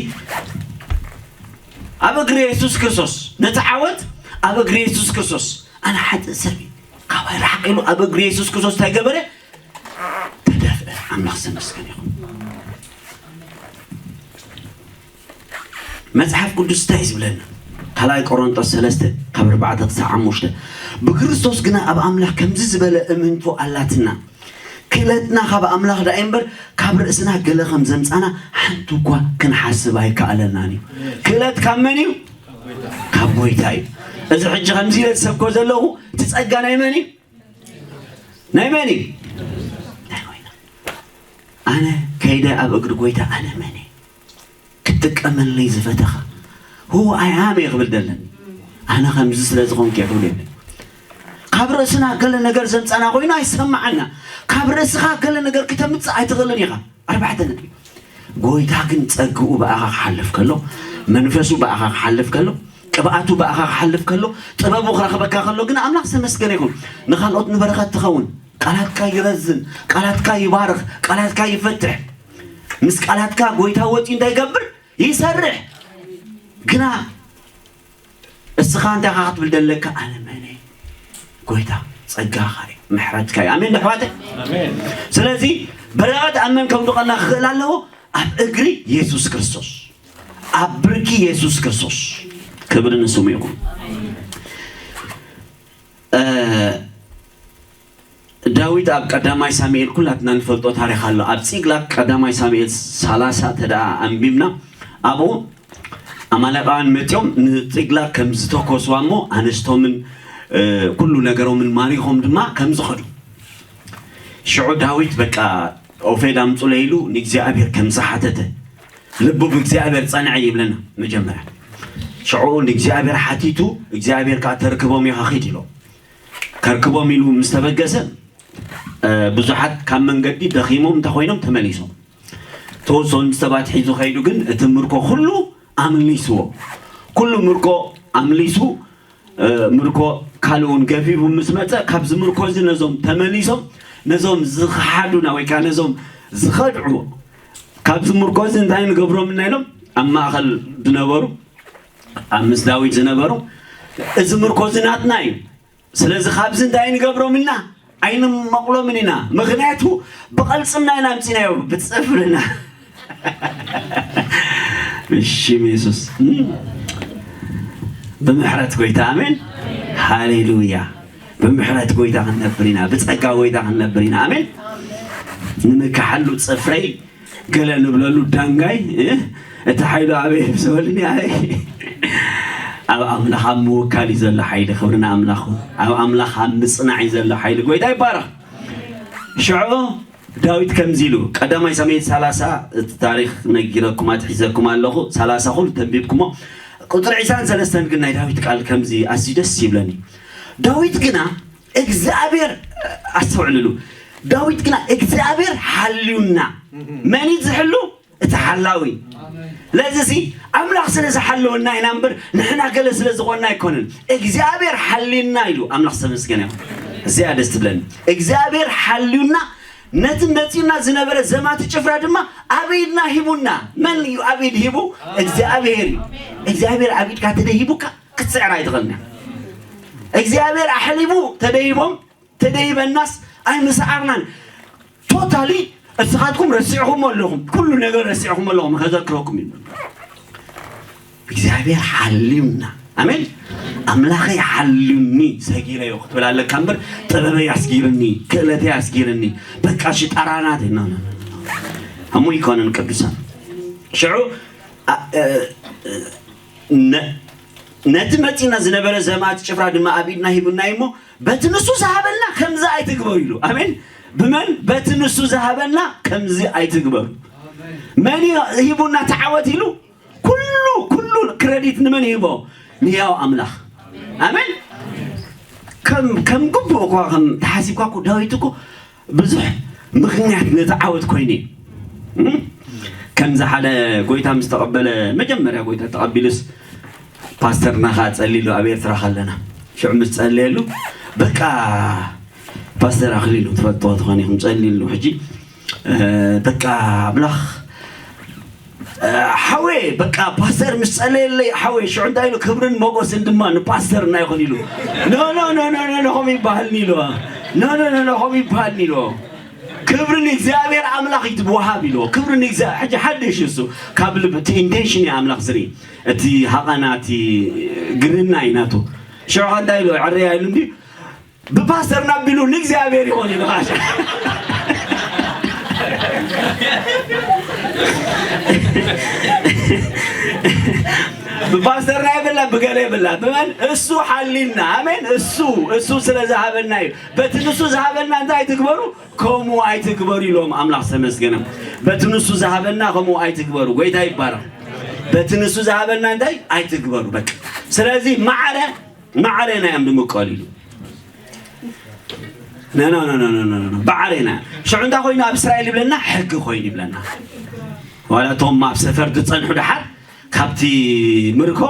ኣብ እግሪ የሱስ ክርስቶስ፣ ነቲ ዓወት ኣብ እግሪ የሱስ ክርስቶስ፣ ኣነ ሓጥእ ሰብ እየ፣ ካባይ ርሓቕ ኢሉ ኣብ እግሪ የሱስ ክርስቶስ እንታይ ገበረ? ተደፍአ። ኣምላኽ ዝተመስገነ ይኹን። መጽሓፍ ቅዱስ እንታይ እዩ ዝብለና? ካልኣይ ቆሮንጦስ ሰለስተ ካብ ኣርባዕተ ክሳብ ሓሙሽተ፣ "ብክርስቶስ ግና ኣብ ኣምላኽ ከምዚ ዝበለ እምንቶ ኣላትና፣ ክእለትና ካብ ኣምላኽ ደኣ እምበር ካብ ርእስና ገለ ከም ዘምጻና ሓንቲ እኳ ክንሓስብ ኣይከኣለናን እዩ።" ክእለት ካብ መን እዩ? ካብ ጎይታ እዩ። እዚ ሕጂ ከምዚ ኢለ ዝሰብኮ ዘለኹ እቲ ጸጋ ናይ መን እዩ? ናይ መን እዩ? ናይ ጎይታ። ኣነ ከይደ ኣብ እግሪ ጎይታ ኣነ መን እየ? ክትጥቀመለይ ዝፈተኻ who I am እየ ክብል ደለኒ። ኣነ ከምዚ ስለ ዝኾንኩ እየ ክብል የለን። ካብ ርእስና ገለ ነገር ዘምጻና ኮይኑ ኣይሰማዓና። ካብ ርእስኻ ገለ ነገር ክተምጽእ ኣይትኽእልን ኢኻ። ኣርባዕተ ነጥቢ። ጎይታ ግን ጸግኡ ብኣኻ ክሓልፍ ከሎ፣ መንፈሱ ብኣኻ ክሓልፍ ከሎ፣ ቅብኣቱ ብኣኻ ክሓልፍ ከሎ፣ ጥበቡ ክረኽበካ ከሎ ግን ኣምላኽ ዝተመስገነ ይኹን። ንኻልኦት ንበረኸት ትኸውን። ቃላትካ ይረዝን፣ ቃላትካ ይባርኽ፣ ቃላትካ ይፈትሕ። ምስ ቃላትካ ጎይታ ወጺኡ እንታይ ይገብር? ይሰርሕ። ግና እስኻ እንታይ ኢኻ ክትብል ደለካ? ኣነ መን እየ? ጎይታ ጸጋኻ እዩ፣ ምሕረትካ እዩ። ኣሜን ዶ ኣሕዋተይ? ኣሜን። ስለዚ በረኸት ኣብ መን ከውድቐና ክኽእል ኣለዎ? ኣብ እግሪ የሱስ ክርስቶስ፣ ኣብ ብርኪ የሱስ ክርስቶስ። ክብሪ ንስሙ ይኹን። እ፣ ዳዊት ኣብ ቀዳማይ ሳሙኤል ኩላትና ንፈልጦ ታሪኽ ኣሎ። ኣብ ጺቅላግ ቀዳማይ ሳሙኤል ሰላሳ ተደኣ ኣንቢብና፣ ኣብኡ ኣማሌቃውያን መጺኦም ንጺቅላግ ከም ዝተኮስዋ እሞ ኣንስቶምን፣ እ፣ ኩሉ ነገሮምን ማሪኾም ድማ ከም ዝኸዱ። ሽዑ ዳዊት በቃ ኦፌድ ኣምጹለይ ኢሉ ንእግዚኣብሔር ከም ዝሓተተ፣ ልቡ ብእግዚኣብሔር ጸንዐ ይብለና መጀመርያ። ሽዑ ንእግዚኣብሔር ሓቲቱ፣ እግዚኣብሔር ከኣ ተርክቦም ኢኻ ኺድ ኢሎ። ከርክቦም ኢሉ ምስ ተበገሰ፣ እ፣ ብዙሓት ካብ መንገዲ ደኺሞም እንተ ኾይኖም ተመሊሶም። ተወሰኑ ሰባት ሒዙ ከይዱ፣ ግን እቲ ምርኮ ኩሉ ኣምሊስዎ። ኩሉ ምርኮ ኣምሊሱ፣ እ፣ ምርኮ ካልእ እውን ገፊፉ ምስ መጸ፣ ካብዚ ምርኮ እዚ ነዞም ተመሊሶም፣ ነዞም ዝኸሓዱና ወይ ከዓ ነዞም ዝኸድዑ፣ ካብዚ ምርኮ እዚ እንታይ ንገብሮም ኢና ኢሎም ኣብ ማእኸል ዝነበሩ፣ ኣብ ምስ ዳዊት ዝነበሩ፣ "እዚ ምርኮ እዚ ናትና እዩ። ስለዚ ካብዚ እንታይ ንገብሮም ኢና? ኣይንመቕሎምን ኢና። ምኽንያቱ ብቐልጽምና ኢና ኣምጺናዮ፣ ብጽፍርና." ብሽም የሱስ። እም። ብምሕረት ጎይታ፣ ኣሜን። ሃሌሉያ። ብምሕረት ጎይታ ክንነብር ኢና፣ ብጸጋ ጎይታ ክንነብር ኢና። ኣሜን። ንምካሓሉ ጽፍረይ፣ ገለ ንብለሉ ዳንጋይ፣ እ? እቲ ሓይሉ ኣበይ እዩ ዝበልኒ? ኣበይ? ኣብ ኣምላኽ ኣብ ምውካል እዩ ዘሎ ሓይሊ። ክብሪ ንኣምላኽ። ኣብ ኣምላኽ ኣብ ምጽናዕ እዩ ዘሎ ሓይሊ። ጎይታ ይባረኽ። ሽዑ ዳዊት ከምዚ ኢሉ፣ ቀዳማይ ሳሙኤል ሰላሳ፣ እቲ ታሪኽ ነጊረኩም ኣትሒዘኩም ኣለኹ፣ ሰላሳ ኩሉ ተንቢብኩሞ። ቁጽሪ ዕስራን ሰለስተን ግን ናይ ዳዊት ቃል ከምዚ ኣዝዩ ደስ ይብለኒ። ዳዊት ግና እግዚኣብሔር፣ ኣስተውዕልሉ፣ ዳዊት ግና እግዚኣብሔር ሓልዩና። መን እዩ ዝሕሉ? እቲ ሓላዊ። ስለዚ ሲ ኣምላኽ ስለ ዝሓለወና ኢና እምበር ንሕና ገለ ስለ ዝኾንና ኣይኮነን። እግዚኣብሔር ሓልዩና ኢሉ። ኣምላኽ ዝተመስገነ ይኹን። እዚኣ ደስ ትብለኒ። እግዚኣብሔር ሓልዩና፣ ነቲ መጺኡና ዝነበረ ዘማቲ ጭፍራ ድማ ኣብ ኢድና ሂቡና። መን እዩ ኣብ ኢድ ሂቡ? እግዚኣብሔር እዩ። እግዚኣብሔር ኣብ ኢድካ ተደሂቡካ ክትስዕር ኣይትኽእልን። እግዚኣብሔር ኣሕሊቡ ተደሂቦም፣ ተደሂበናስ ኣይምስዓርናን። ቶታሊ እስኻትኩም ረሲዕኹም ኣለኹም፣ ኩሉ ነገር ረሲዕኹም ኣለኹም። ከዘክረኩም እዩ። እግዚኣብሔር ሓልዩና። ኣሜን። ኣምላኸይ ሓልዩኒ ሰጊረዮ ክትብል ኣለካ እምበር፣ ጥበበይ ኣስጊርኒ፣ ክእለተይ ኣስጊርኒ፣ በቃ ሽጣራናት፣ ኖ፣ ኖ፣ ኖ፣ ኖ። ከምኡ ይኮነን ቅዱሳን። ሽዑ፣ ኣ-፣ እ-፣ እ-፣ ነ-፣ ነቲ መጺና ዝነበረ ዘማት ጭፍራ ድማ ኣብ ኢድና ሂቡና እሞ፣ በቲ ንሱ ዝሃበልና ከምዚ ኣይትግበሩ ኢሉ። ኣሜን። ብመን? በቲ ንሱ ዝሃበና ከምዚ ኣይትግበሩ። መን እዩ ሂቡና ተዓወት ኢሉ? ኩሉ፣ ኩሉ ክረዲት ንመን ይህቦ? ንህያው ኣምላኽ። ኣሜን። ከም፣ ከም ግቡእ እኳ፣ ከም ተሓሲብካ እኮ ዳዊት እኮ ብዙሕ ምኽንያት ነቲ ዓወት ኮይኑ እዩ። እም? ከምዚ ሓደ ጎይታ ምስ ተቐበለ፣ መጀመርያ ጎይታ ተቐቢሉስ ፓስተርና ኸዓ ጸሊሉ ኣብ ኤርትራ ከለና። ሽዑ ምስ ጸለየሉ፣ በቃ ፓስተር ኣኽሊሉ ትፈልጥዎ ትኾን ኢኹም፣ ጸሊሉ። ሕጂ፣ እ፣ በቃ ኣምላኽ፣ እ፣ ሓወይ፣ በቃ ፓስተር ምስ ጸለየለይ፣ ሓወይ፣ ሽዑ እንታይ ኢሉ? "ክብርን ሞገስን ድማ ንፓስተርና ይኹን" ኢሉ። "ኖ፣ ኖ፣ ኖ፣ ኖ፣ ኖ፣ ኖ፣ ከምኡ ይበሃልኒ" ኢሉ። "ኖ፣ ኖ፣ ኖ፣ ኖ፣ ከምኡ ይበሃልኒ" ኢሉ። "ክብሪ ንእግዚኣብሔር ኣምላኽ ይትወሃብ" ኢሉ። "ክብሪ ንእግዚኣብሔር"፣ ሕጂ ሓድሽ እሱ፣ ካብ ልብ፣ እቲ ኢንቴንሽን እዩ ኣምላኽ ዝርኢ። እቲ ሃቐና፣ እቲ ግርና እዩ ናቱ። ሽዑ እንታይ ኢሉ? ዕርያ ኢሉ እንዲ፣ ብፓስተር ናቢሉ ንእግዚኣብሔር ይኾን ኢሉ ኻሽ። ብፓስተርና የብላ፣ ብገለ የብላ። ብመን? እሱ ሓሊና። ኣሜን። እሱ፣ እሱ ስለ ዝሃበና እዩ። በቲ ንሱ ዝሃበና እንታይ ትግበሩ? ከምኡ ኣይትግበሩ ኢሎም ኣምላኽ ዝተመስገነ። በቲ ንሱ ዝሃበና ከምኡ ኣይትግበሩ። ጎይታ ይባረኽ። በቲ ንሱ ዝሃበና እንታይ ኣይትግበሩ። በቃ። ስለዚ ማዕረ፣ ማዕረ ናይ እዮም ድምቀሉ ኢሉ። ኖ፣ ኖ፣ ኖ፣ ኖ፣ ኖ፣ ኖ፣ ኖ። ባዕሬና። ሽዑ እንታይ ኮይኑ ኣብ እስራኤል ይብለና? ሕጊ ኮይኑ ይብለና። ዋላ እቶም ኣብ ሰፈር ዝጸንሑ ደሓር ካብቲ ምርኮ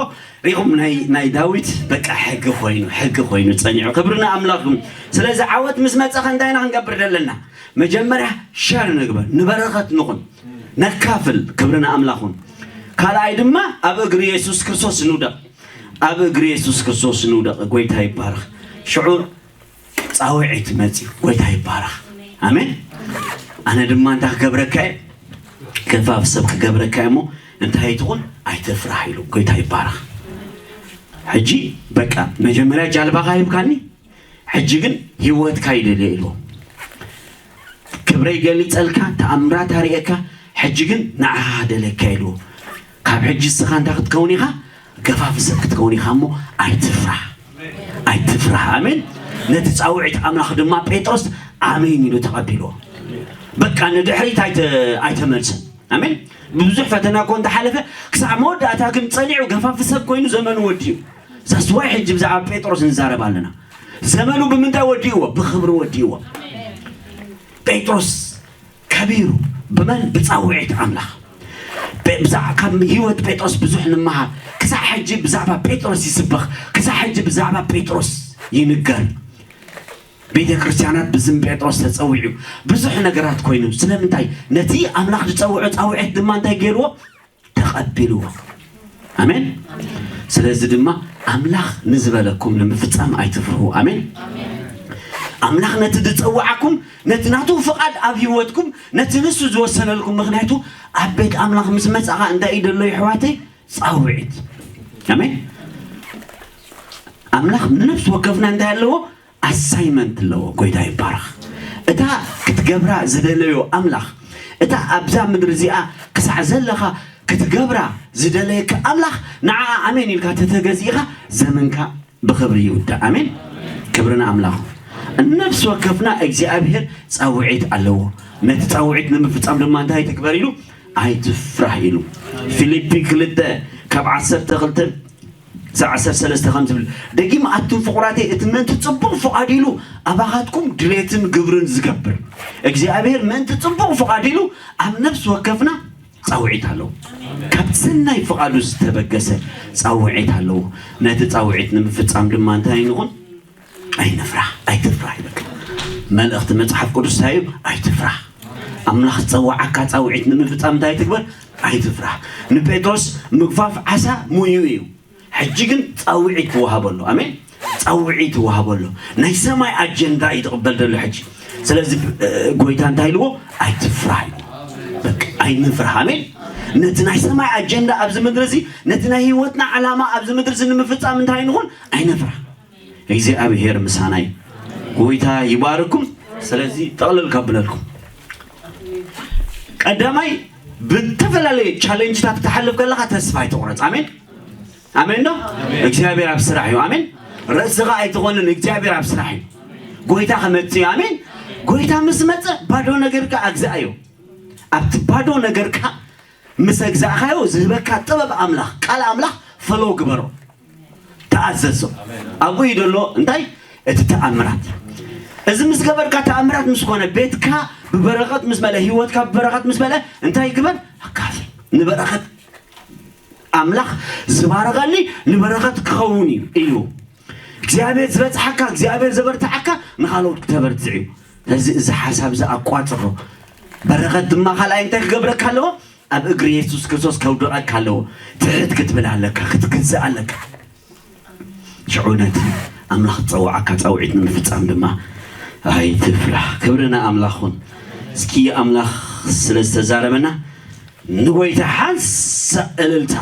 ሪኹም ናይ፣ ናይ ዳዊት በቃ ሕጊ ኮይኑ፣ ሕጊ ኮይኑ ጸኒዑ። ክብሪ ንኣምላኽ ይኹን። ስለዚ ዓወት ምስ መጸኸ እንታይ ኢና ክንገብር ዘለና? መጀመርያ ሸር ንግበር፣ ንበረኸት ንኹን፣ ነካፍል። ክብሪ ንኣምላኽ ይኹን። ካልኣይ ድማ ኣብ እግሪ የሱስ ክርስቶስ ንውደቕ። ኣብ እግሪ የሱስ ክርስቶስ ንውደቕ። ጎይታ ይባረኽ። ሽዑ ጻውዒት መጺኡ። ጎይታ ይባረኽ። ኣሜን። ኣነ ድማ እንታይ ክገብረካ እየ? ገፋፍ ሰብ ክገብረካ እየ እሞ እንታይ ትኹን ኣይትፍራህ ኢሉ። ጎይታ ይባረኽ። ሕጂ በቃ መጀመርያ ጃልባኻ ሂብካኒ፣ ሕጂ ግን ህይወትካ ይደልየ ኢልዎ። ክብረይ ገሊጸልካ፣ ተኣምራት ኣርእየካ፣ ሕጂ ግን ንዓኻ ደልየካ ኢልዎ። ካብ ሕጂ እስኻ እንታይ ክትከውን ኢኻ? ገፋፍ ሰብ ክትከውን ኢኻ እሞ ኣይትፍራህ። ኣይትፍራህ። ኣሜን። ነቲ ጻውዒት ኣምላኽ ድማ ጴጥሮስ ኣሜን ኢሉ ተቐቢልዎ። በቃ ንድሕሪት ኣይተ-፣ ኣይተመልሰን። ኣሜን። ብብዙሕ ፈተና እኮ እንተሓለፈ፣ ክሳዕ መወዳእታ ግን ጸኒዑ ገፋፍ ሰብ ኮይኑ ዘመኑ ወዲኡ። ዛስዋይ ሕጂ ብዛዕባ ጴጥሮስ ንዛረብ ኣለና። ዘመኑ ብምንታይ ወዲእዎ? ብኽብሪ ወዲእዎ። ጴጥሮስ ከቢሩ፣ ብመን? ብጻውዒት ኣምላኽ። ብዛዕባ ካብ ህይወት ጴጥሮስ ብዙሕ ንምሃር። ክሳዕ ሕጂ ብዛዕባ ጴጥሮስ ይስበኽ። ክሳዕ ሕጂ ብዛዕባ ጴጥሮስ ይንገር። ቤተ ክርስቲያናት ብስም ጴጥሮስ ተጸዊዑ ብዙሕ ነገራት ኮይኑ። ስለምንታይ? ነቲ ኣምላኽ ዝጸውዖ ጻውዒት ድማ እንታይ ገይርዎ? ተቐቢልዎ። ኣሜን። ስለዚ ድማ ኣምላኽ ንዝበለኩም ንምፍጻም ኣይትፍርሁ። ኣሜን። ኣምላኽ ነቲ ዝጸውዓኩም፣ ነቲ ናቱ ፍቓድ ኣብ ህይወትኩም፣ ነቲ ንሱ ዝወሰነልኩም፣ ምኽንያቱ ኣብ ቤት ኣምላኽ ምስ መጻኻ እንታይ እዩ ደሎ ይሕዋተይ? ጻውዒት። ኣሜን። ኣምላኽ ንነፍሲ ወከፍና እንታይ ኣለዎ? ኣሳይመንት ኣለዎ። ጎይታ ይባረኽ። እታ ክትገብራ ዝደለዮ ኣምላኽ፣ እታ ኣብዛ ምድሪ እዚኣ ክሳዕ ዘለኻ ክትገብራ ዝደለየካ ኣምላኽ፣ ንዓ ኣሜን ኢልካ ተተገዚእኻ፣ ዘመንካ ብኽብሪ ይውዳእ። ኣሜን። ክብርና ኣምላኽ። ነፍሲ ወከፍና እግዚኣብሔር ጻውዒት ኣለዎ። ነቲ ጻውዒት ንምፍጻም ድማ እንታይ ትግበር ኢሉ? ኣይትፍራህ ኢሉ። ፊልፒ ክልተ ካብ ዓሰርተ ክልተ ክሳብ ዓሰርተ ሰለስተ ከም ዝብል፣ ደጊም ኣቱም ፍቑራተይ፣ እቲ ምእንቲ ጽቡቕ ፍቓድ ኢሉ ኣባኻትኩም ድሌትን ግብርን ዝገብር እግዚኣብሔር ምእንቲ ጽቡቕ ፍቓድ ኢሉ ኣብ ነፍሲ ወከፍና ጻውዒት ኣለዎ። ካብ ሰናይ ፍቓዱ ዝተበገሰ ጻውዒት ኣለዎ። ነቲ ጻውዒት ንምፍጻም ድማ እንታይ ንኹን? ኣይንፍራህ፣ ኣይትፍራህ ይበል። መልእኽቲ መጽሓፍ ቅዱስ እንታይ እዩ? ኣይትፍራህ። ኣምላኽ ዝጸዋዓካ ጻውዒት ንምፍጻም እንታይ ትግበር? ኣይትፍራህ። ንጴጥሮስ ምግፋፍ ዓሳ ሙዩ እዩ። ሕጂ ግን ጻውዒት ትወሃበሉ። ኣሜን። ጻውዒት ትወሃበሉ። ናይ ሰማይ ኣጀንዳ እዩ ትቕበል ዘሎ ሕጂ። ስለዚ እ፣ ጎይታ እንታይ ኢልዎ? ኣይትፍራህ ኢልዎ። በቃ ኣይንፍራህ። ኣሜን። ነቲ ናይ ሰማይ ኣጀንዳ ኣብዚ ምድሪ እዚ፣ ነቲ ናይ ህይወትና ዓላማ ኣብዚ ምድሪ እዚ ንምፍጻም እንታይ ንኹን? ኣይንፍራህ። እግዚኣብሔር ምሳና እዩ። ጎይታ ይባርኩም። ስለዚ ጠቕልል ከብለልኩም፣ ቀዳማይ ብተፈላለየ ቻሌንጅታት ክትሓልፍ ከለኻ ተስፋ ኣይትቑረጽ። ኣሜን። ኣሜን ዶ? እግዚኣብሔር ኣብ ስራሕ እዩ። ኣሜን። ርእስኻ ኣይትኾንን፣ እግዚኣብሔር ኣብ ስራሕ እዩ። ጎይታ ክመጽእ እዩ። ኣሜን። ጎይታ ምስ መጸ ባዶ ነገርካ ኣግዛኣዮ። ኣብቲ ባዶ ነገርካ ምስ ኣግዛእካዮ ዝህበካ ጥበብ ኣምላኽ፣ ቃል ኣምላኽ ፈሎ ግበሮ፣ ተኣዘዞ። ኣብኡ እዩ ዘሎ እንታይ? እቲ ተኣምራት። እዚ ምስ ገበርካ፣ ተኣምራት ምስ ኮነ፣ ቤትካ ብበረኸት ምስ መለ፣ ህይወትካ ብበረኸት ምስ መለ፣ እንታይ ግበር? ኣካፍል። ንበረኸት ኣምላኽ ዝባረኸኒ ንበረኸት ክኸውን እዩ ኢሉ። እግዚኣብሔር ዝበጽሓካ፣ እግዚኣብሔር ዘበርትዓካ ንኻልኦት ክተበርትዕ እዩ። ስለዚ እዚ ሓሳብ እዚ ኣቋጽሮ። በረኸት ድማ ካልኣይ እንታይ ክገብረካ ኣለዎ? ኣብ እግሪ የሱስ ክርስቶስ ከውድቐካ ኣለዎ። ትሕት ክትብል ኣለካ፣ ክትግዛእ ኣለካ። ሽዑ ነቲ ኣምላኽ ዝጸውዓካ ጻውዒት ንምፍጻም ድማ ኣይትፍራህ። ክብሪ ንኣምላኽ ይኹን። እስኪ ኣምላኽ ስለ ዝተዛረበና ንጎይታ ሓንሳእ እልልታ።